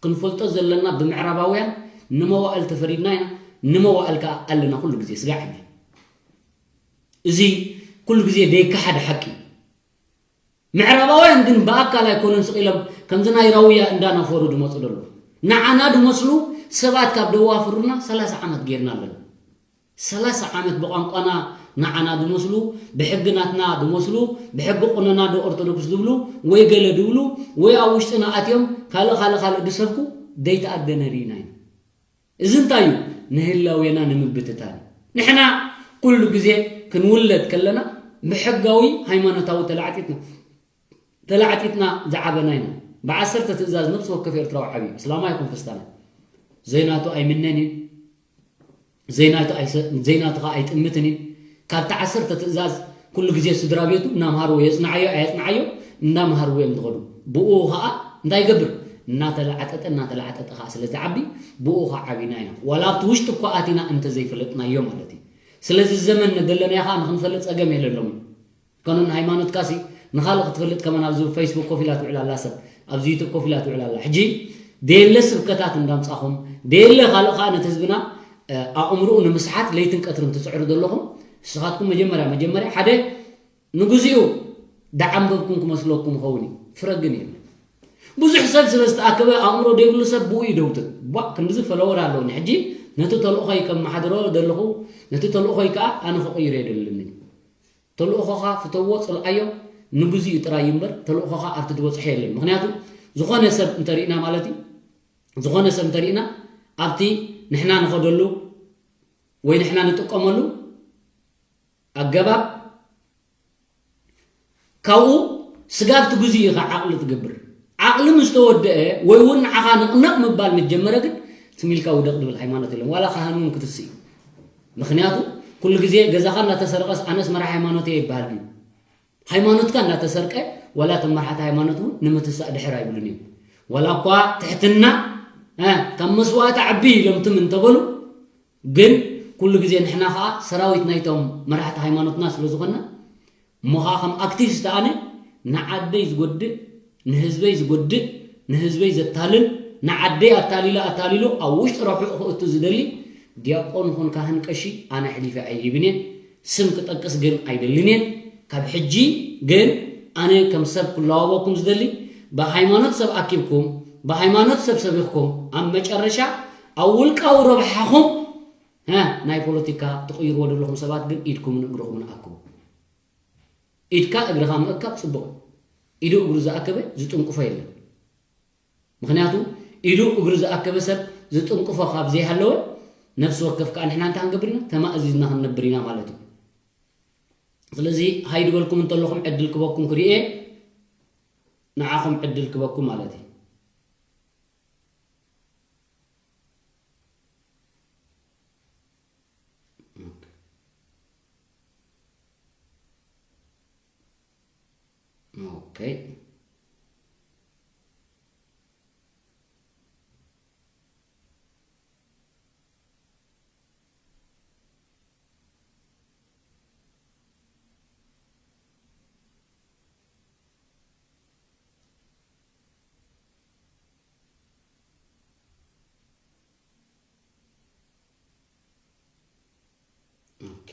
ክንፈልጦ ዘለና ብምዕራባውያን ንመዋእል ተፈሪድና ኢና፣ ንመዋእል ከኣ ኣለና ኩሉ ግዜ ስጋዕ ሕጂ። እዚ ኩሉ ግዜ ደይከሓድ ሓቂ እዩ። ምዕራባውያን ግን ብኣካል ኣይኮኑን ስቕ ኢሎም ከምዚ ናይ ራውያ እንዳነፈሩ ዝመጹ ዘለዉ። ንዓና ዝመስሉ ሰባት ካብ ደዋፍሩና ሰላሳ ዓመት ጌርና ኣለና። ሰላሳ ዓመት ብቋንቋና ንዓና ዝመስሉ፣ ብሕጊ ናትና ዝመስሉ፣ ብሕጊ ቁነና ዶ ኦርቶዶክስ ዝብሉ፣ ወይ ገለ ዝብሉ፣ ወይ ኣብ ውሽጥና ኣትዮም ካልእ ካልእ ካልእ ዝሰብኩ ዘይተኣደነ ርኢና ኢና። እዚ እንታይ እዩ? ንህላዌና ንምብትታን እዩ። ንሕና ኩሉ ግዜ ክንውለድ ከለና ብሕጋዊ ሃይማኖታዊ ተላዕጢጥና፣ ተላዕጢጥና ዝዓበና ኢና። ብዓሰርተ ትእዛዝ ነፍሲ ወከፍ ኤርትራዊ ዓብዩ፣ እስላማይ ይኹን ክርስትያናይ፣ ዘይናቱ ኣይምነን እዩ፣ ዘይናቱ ኣይሰ-፣ ዘይናቱ ኸኣ ኣይጥምትን እዩ። ካብቲ ዓሰርተ ትእዛዝ ኩሉ ግዜ ስድራ ቤቱ እናምሃርዎ የጽንዓዮ ኣየጽንዓዮ እናምሃርዎ እዮም ዝኸዱ። ብኡ ኸኣ እንታይ ይገብር? እናተላዕጠጠ እናተላዕጠጠ ኸኣ ስለ ዝዓቢ ብኡ ኸዓ ዓቢና ኢና። ዋላ ኣብቲ ውሽጢ እኳ ኣቲና እንተዘይፈለጥናዮ ማለት እዩ። ስለዚ ዘመን ነደለናዮ ኸኣ ንኽንፈልጥ ጸገም የለሎም እዩ። ኮነ ንሃይማኖትካሲ ንኻልእ ክትፈልጥ ከማን ኣብዚ ፌስቡክ ኮፍ ኢላ ትውዕል ኣላ፣ ሰብ ኣብዚ ዩቱብ ኮፍ ኢላ ትውዕል ኣላ። ሕጂ ደየለ ስብከታት እንዳምጻኹም፣ ደየለ ካልእ ኸኣ ነቲ ህዝብና፣ እ፣ ኣእምሮኡ ንምስሓት ለይትን ቀትርን ትጽዕሩ ዘለኹም፣ ንስኻትኩም መጀመርያ፣ መጀመርያ ሓደ ንግዚኡ ደዓንበብኩም ክመስለኩም ይኸውን እዩ። ፍረ ግን የለን። ብዙሕ ሰብ ስለ ዝተኣከበ ኣእምሮ ዘይብሉ ሰብ ብኡ እዩ ደውትን። ቧእ፣ ክንድዚ ፈለወር ኣለውኒ። ሕጂ ነቲ ተልእኾይ ከመሓድሮ ዘለኹ፣ ነቲ ተልእኾይ ከኣ ኣነ ክቕይሮ የደልኒ። ተልእኾኻ ፍተዎ፣ ጽልኣዮ፣ ንግዚኡ ጥራይ እዩ እምበር፣ ተልእኾኻ ኣብቲ ዝበጽሖ የለን። ምኽንያቱ፣ ዝኾነ ሰብ እንተሪእና ማለት እዩ፣ ዝኾነ ሰብ እንተሪእና፣ ኣብቲ ንሕና ንኸደሉ ወይ ንሕና ንጥቀመሉ ኣገባብ፣ ካብኡ ስጋብ ትግዝኡ ኢኻ ዓቕሊ ትገብር። ዓቕሊ ምስ ተወደአ ወይ እውን ንዓኻ ንቕነቕ ምባል ምስ ጀመረ ግን ትም ኢልካ ውደቕ ድብል ሃይማኖት የለን። ዋላ ካህን እውን ክትስእ እዩ። ምኽንያቱ ኩሉ ግዜ ገዛኻ እናተሰርቐስ ኣነስ መራሒ ሃይማኖት እየ ይበሃል ድዩ? ሃይማኖትካ እናተሰርቀ ዋላ እቶም መራሕቲ ሃይማኖት እውን ንምትሳእ ድሕር ኣይብሉን እዮም። ዋላ እኳ ትሕትና፣ እ፣ ካብ መስዋእቲ ዓቢ ኢሎም ትም እንተበሉ፣ ግን ኩሉ ግዜ ንሕና ኸኣ ሰራዊት ናይቶም መራሕቲ ሃይማኖትና ስለ ዝኾንና፣ እሞ ኸኣ ከም ኣክቲቪስት ኣነ ንዓደይ ዝጎድእ፣ ንህዝበይ ዝጎድእ፣ ንህዝበይ ዘታልል፣ ንዓደይ ኣታሊሉ ኣታሊሉ ኣብ ውሽጢ ረብሕኡ ክእቱ ዝደሊ፣ ዲያቆን ይኹን ካህን ቀሺ ኣነ ኣሕሊፈ ኣይህብን እየ። ስም ክጠቅስ ግን ኣይደልን እየ። ካብ ሕጂ ግን ኣነ ከም ሰብ ክለዋወኩም ዝደሊ፣ ብሃይማኖት ሰብ ኣኪብኩም፣ ብሃይማኖት ሰብ ሰቢኽኩም፣ ኣብ መጨረሻ ኣብ ውልቃዊ ረብሓኹም፣ ሀ፣ ናይ ፖለቲካ ትቕይርዎ ዘለኹም ሰባት ግን ኢድኩምን እግርኹምን ኣክቡ። ኢድካ እግርኻ ምእካብ ጽቡቕ። ኢዱ እግሩ ዝኣከበ ዝጥንቅፎ የለን። ምኽንያቱ ኢዱ እግሩ ዝኣከበ ሰብ ዝጥንቅፎ ካብ ዘይሃለወ፣ ነፍሲ ወከፍ ከኣ ንሕና እንታይ ክንገብር ኢና? ተማእዚዝና ክንነብር ኢና ማለት እዩ። ስለዚ ሃይ ድበልኩም እንተለኹም ዕድል ክበኩም ክርእየ፣ ንዓኹም ዕድል ክበኩም ማለት እዩ። ኦኬ። ኦኬ።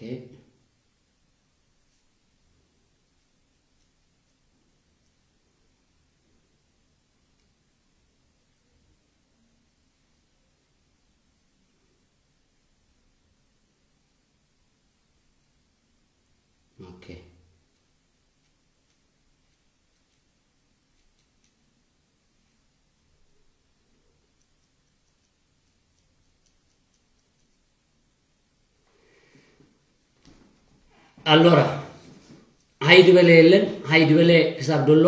ኦኬ። ኣሎራ፣ ሃይ ድበለ የለን። ሃይ ድበለ ክሳብ ደሎ፣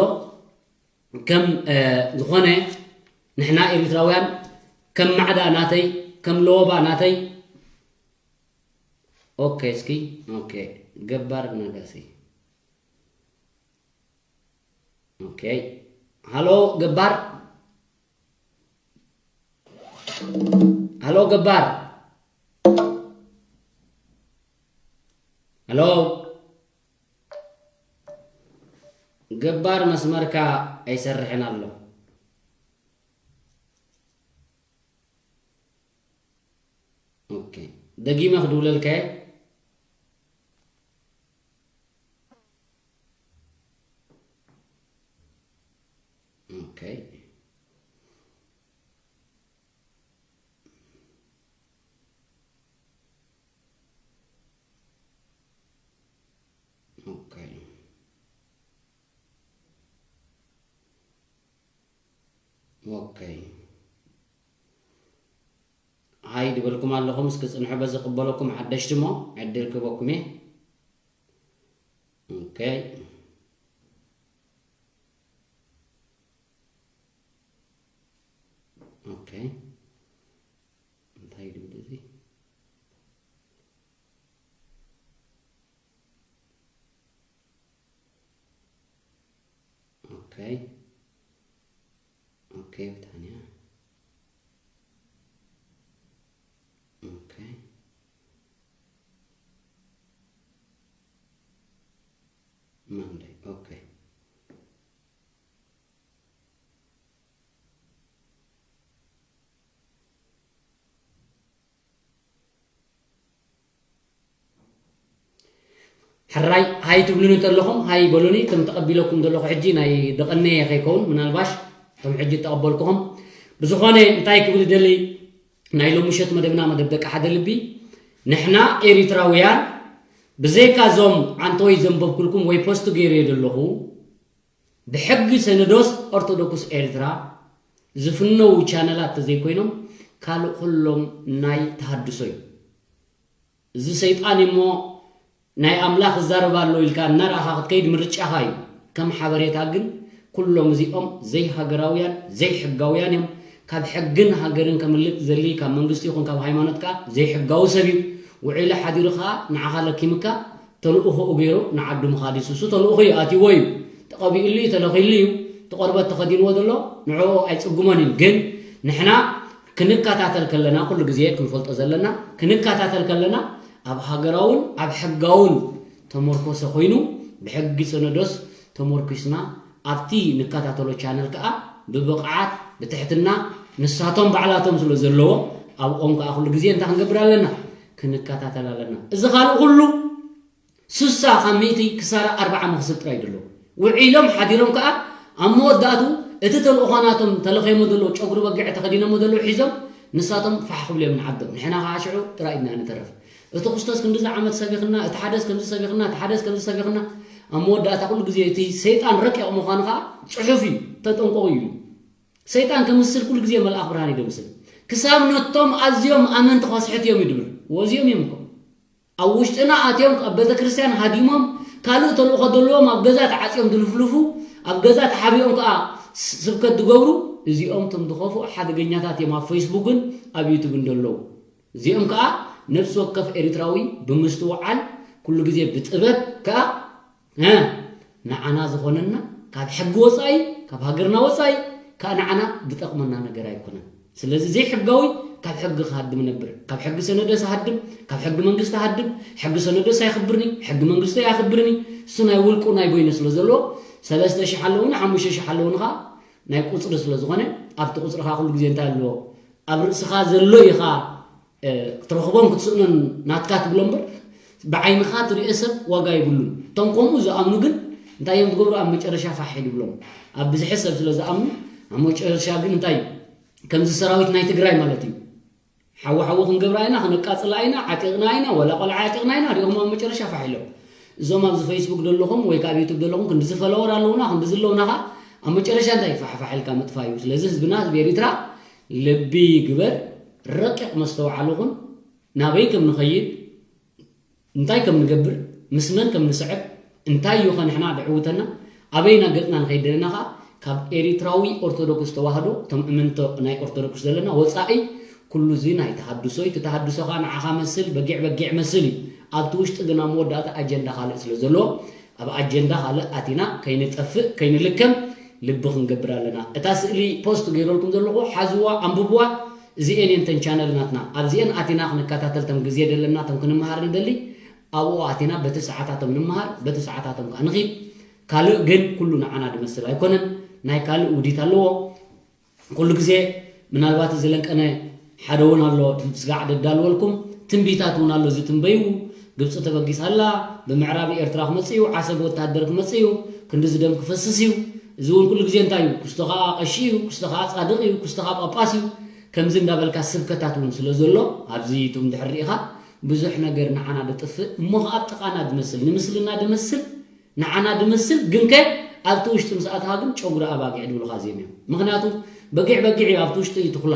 ከም፣ እ፣ ዝኾነ ንሕና ኤርትራውያን ከም ማዕዳ ናተይ፣ ከም ለወባ ናተይ። ኦኬ፣ እስኪ፣ ኦኬ፣ ገባር ነጋሲ። ኦኬ። ሃሎ ገባር። ሃሎ ገባር። ሃሎ ገባር፣ መስመርካ ኣይሰርሕን ኣሎ። ኦኬ። ደጊመ ክድውለልካ እየ። ኦኬ። ኦኬ። ኦኬ። ሃይ ድበልኩም ኣለኹም፣ እስኪ ጽንሑ፣ በዚ ቅበለኩም ሓደሽቲ እሞ ዕድል ክበኩም እየ። ኦኬ። ኦኬ። እንታይ ድብል እዚ? ኦኬ። ኦኬ፣ ብታንያ። ኦኬ። ማንደይ፣ ኦኬ። ሕራይ ሃይ ትብሉኒ እንተለኹም ሃይ በሉኒ። ከም ተቐቢለኩም ዘለኹ ሕጂ ናይ ደቐነየ ከይከውን፣ ምናልባሽ ከም ሕጂ ተቐበልኩኹም። ብዝኾነ እንታይ ክብል ደሊ፣ ናይ ሎሚ ምሸት መደብና መደብ ደቂ ሓደ ልቢ። ንሕና ኤሪትራውያን ብዘይካ እዞም ዓንተወይ ዘንበብኩልኩም ወይ ፖስት ገይረዮ ዘለኹ፣ ብሕጊ ሰነዶስ ኦርቶዶክስ ኤርትራ ዝፍነዉ ቻነላት ተዘይኮይኖም ካልእ ኩሎም ናይ ተሃድሶ እዩ። እዚ ሰይጣን እሞ ናይ ኣምላኽ ይዛረብ ኣሎ ኢልካ እናረኣኻ ክትከይድ ምርጫኻ እዩ። ከም ሓበሬታ ግን ኩሎም እዚኦም ዘይሃገራውያን፣ ዘይሕጋውያን እዮም። ካብ ሕግን ሃገርን ከምልጥ ዘሊ ካብ መንግስቲ ይኹን ካብ ሃይማኖት ከኣ ዘይሕጋዊ ሰብ እዩ። ውዒሉ ሓዲሩ ከኣ ንዓኻ ለኪምካ ተልእኾኡ ገይሩ ንዓዱ ምኻድ እዩ። ንሱ ተልእኾ እዩ፣ ኣትይዎ እዩ። ተቐቢኡሉ እዩ፣ ተለኺሉ እዩ። እቲ ቆርበት ተኸዲንዎ ዘሎ ንዕኡ ኣይጽግሞን እዩ። ግን ንሕና ክንከታተል ከለና፣ ኩሉ ግዜ ክንፈልጦ ዘለና፣ ክንከታተል ከለና ኣብ ሃገራውን ኣብ ሕጋውን ተመርኮሰ ኮይኑ፣ ብሕጊ ሰነዶስ ተመርኪስና ኣብቲ ንከታተሎ ቻነል ከኣ ብብቕዓት፣ ብትሕትና፣ ንሳቶም ባዕላቶም ስለ ዘለዎ ኣብኦም ከዓ ኩሉ ግዜ እንታይ ክንገብር ኣለና? ክንከታተል ኣለና። እዚ ካልእ ኩሉ ስሳ ካብ ሚእቲ ክሳራ ኣርብዓ መኽስብ ጥራይ ደሎ። ውዒሎም ሓዲሮም ከዓ ኣብ መወዳእቱ እቲ ተልእኾ ናቶም ተለኺሞ ዘሎ ጨጉሪ በጊዕ ተኸዲኖሞ ዘለዉ ሒዞም ንሳቶም ፋሕ ክብሉ እዮም ንዓዶም። ንሕና ከዓ ሽዑ ጥራይ ኢና ንተርፍ። እቲ ክስቶስ ክንዲዚ ዓመት ሰቢኽና፣ እቲ ሓደስ ከምዚ ሰቢኽና፣ እቲ ሓደስ ከምዚ ሰቢኽና፣ ኣብ መወዳእታ ኩሉ ግዜ እቲ ሰይጣን ረቂቕ ምዃኑ ከዓ ጽሑፍ እዩ፣ ተጠንቀቑ እዩ። ሰይጣን ከምስል ኩሉ ግዜ መልኣኽ ብርሃን እዩ ደምስል። ክሳብ ነቶም ኣዝዮም ኣመንቲ ከስሕት እዮም ይድብል። ወዚኦም እዮም እኮ። ኣብ ውሽጥና ኣትዮም ኣብ ቤተ ክርስቲያን ሃዲሞም ካልእ ተልእኾ ዘለዎም ኣብ ገዛ ተዓጽዮም ዝልፍልፉ፣ ኣብ ገዛ ተሓቢኦም ከዓ ስ- ስብከት ዝገብሩ፣ እዚኦም እቶም ዝኸፍኡ ሓደገኛታት እዮም ኣብ ፌስቡክን ኣብ ዩቱብን ዘለዉ። እዚኦም ከዓ ነፍሲ ወከፍ ኤርትራዊ ብምስትውዓል ኩሉ ግዜ ብጥበብ ከዓ እ፣ ንዓና ዝኾነና ካብ ሕጊ ወጻኢ፣ ካብ ሃገርና ወጻኢ ከዓ ንዓና ዝጠቕመና ነገር ኣይኮነን። ስለዚ ዘይሕጋዊ ካብ ሕጊ ክሃድም ነብር፣ ካብ ሕጊ ሰነደስ ሃድም፣ ካብ ሕጊ መንግስቲ ሃድም። ሕጊ ሰነደስ ኣይኽብርኒ፣ ሕጊ መንግስቲ ኣይኽብርኒ። እሱ ናይ ውልቁ ናይ በይኑ ስለ ዘለዎ ሰለስተ ሽሕ ኣለውኒ፣ ሓሙሽተ ሽሕ ኣለውኒ ከዓ ናይ ቁፅሪ ስለ ዝኾነ ኣብቲ ቁፅርኻ ኩሉ ግዜ እንታይ ኣለዎ ኣብ ርእስኻ ዘሎ ኢኻ ክትረኽቦን ክትስእኖን ናትካ ትብሎ እምበር ብዓይንኻ ትሪኦ ሰብ ዋጋ የብሉን። እቶም ከምኡ ዝኣምኑ ግን እንታይ እዮም ዝገብሩ? ኣብ መጨረሻ ፋሕ ይብሎም። ኣብ ብዝሒ ሰብ ስለ ዝኣምኑ ኣብ መጨረሻ ግን እንታይ እዩ? ከምዚ ሰራዊት ናይ ትግራይ ማለት እዩ። ሓዊ ሓዊ ክንገብራ ኢና፣ ክነቃፅላ ኢና፣ ዓጢቕና ኢና፣ ወላ ቆልዓ ዓጢቕና ኢና፣ ሪኦም ኣብ መጨረሻ ፋሕ ኢሎም። እዞም ኣብዚ ፌስቡክ ዘለኹም ወይ ከዓ ኣብ ዩቱብ ዘለኹም ክንድዚ ፈለወር ኣለውና፣ ክንድዚ ኣለውና ኸዓ ኣብ መጨረሻ እንታይ ፋሕፋሕ ኢልካ ምጥፋእ እዩ። ስለዚ ህዝብና ህዝቢ ኤሪትራ ልቢ ግበር፣ ረቂቕ መስተውዓሊ ኩን፣ ናበይ ከም ንኸይድ፣ እንታይ ከም ንገብር፣ ምስ መን ከም ንስዕብ፣ እንታይ እዩ ኸ ንሕና ድዕውተና፣ ኣበይና ገጽና ንኸይድ ደለና ኸዓ ካብ ኤሪትራዊ ኦርቶዶክስ ተዋህዶ እቶም እምንቶ ናይ ኦርቶዶክስ ዘለና ወጻኢ ኩሉ እዚ ናይ ተሃድሶ እዩ። እቲ ተሃድሶ ኸዓ ንዓኻ መስል በጊዕ በጊዕ መስል እዩ። ኣብቲ ውሽጢ ግን ኣብ መወዳእታ ኣጀንዳ ካልእ ስለ ዘለዎ ኣብ ኣጀንዳ ካልእ ኣቲና ከይንጠፍእ ከይንልከም ልቢ ክንገብር ኣለና። እታ ስእሊ ፖስት ገይረልኩም ዘለኹ ሓዝዋ ኣንብብዋ። እዚኤን እየን ተን ቻነል ናትና። ኣብዚኤን ኣቲና ክንከታተል ተም ግዜ ደለና ተም ክንመሃር ንደሊ ኣብኡ ኣቲና በቲ ሰዓታቶም ንምሃር በቲ ሰዓታቶም ከዓ ንኺድ። ካልእ ግን ኩሉ ንዓና ድመስል ኣይኮነን። ናይ ካልእ ውዲት ኣለዎ። ኩሉ ግዜ ምናልባት እዚ ለንቀነ ሓደ እውን ኣሎ ስጋዕ ደዳልወልኩም ትንቢታት እውን ኣሎ ዝትንበዩ ግብፂ ተበጊሳ ኣላ ብምዕራብ ኤርትራ ክመፅእ እዩ ዓሰብ ወታደር ክመፅእ እዩ ክንድዚ ደም ክፈስስ እዩ እዚ እውን ኩሉ ግዜ እንታይ እዩ ክስቶ ከዓ ቀሺ እዩ ክስቶ ከዓ ፃድቕ እዩ ክስቶ ከዓ ጳጳስ እዩ ከምዚ እንዳበልካ ስብከታት እውን ስለ ዘሎ ኣብዚ ዩቱብ እንድሕር ርኢኻ ብዙሕ ነገር ንዓና ደጥፍእ እሞ ከዓ ኣብ ጥቓና ድመስል ንምስልና ድመስል ንዓና ድመስል ግንከ ኣብቲ ውሽጢ ምስ ኣትኻ ግን ጨጉሪ ኣባጊዕ ድብሉኻ እዚኦም እዮም ምኽንያቱ በጊዕ በጊዕ እዩ ኣብቲ ውሽጢ እዩ ትኹላ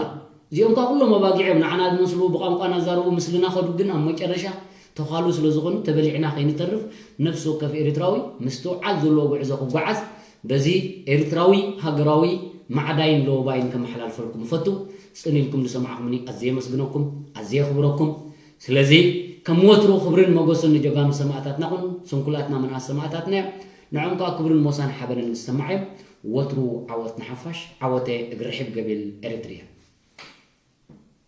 እዚኦም ከዓ ኩሎም ኣባጊዕ እዮም ንዓና ዝመስሉ ብቋንቋና ዝዛረቡ ምስልና ኸዱ ግን ኣብ መጨረሻ ተዃሉ ስለ ዝኾኑ ተበሊዕና ከይንተርፍ ነፍሲ ወከፍ ኤርትራዊ ምስትውዓል ዘለዎ ጉዕዞ ክጓዓዝ በዚ ኤርትራዊ ሃገራዊ ማዕዳይን ለወባይን ከመሓላልፈልኩም እፈቱ ጽን ኢልኩም ዝሰማዕኹምኒ ኣዝየ የመስግነኩም ኣዝየ የኽብረኩም ስለዚ ከም ወትሩ ክብርን መጎስን ንጀጋኑ ሰማእታትና ኹን ስንኩላትና ምንኣስ ሰማእታትና እዮም ንዖም ከዓ ክብርን ሞሳን ሓበንን ዝሰማዕ እዮም ወትሩ ዓወት ንሓፋሽ ዓወተ እግሪ ርሕብ ገቢል ኤሪትርያ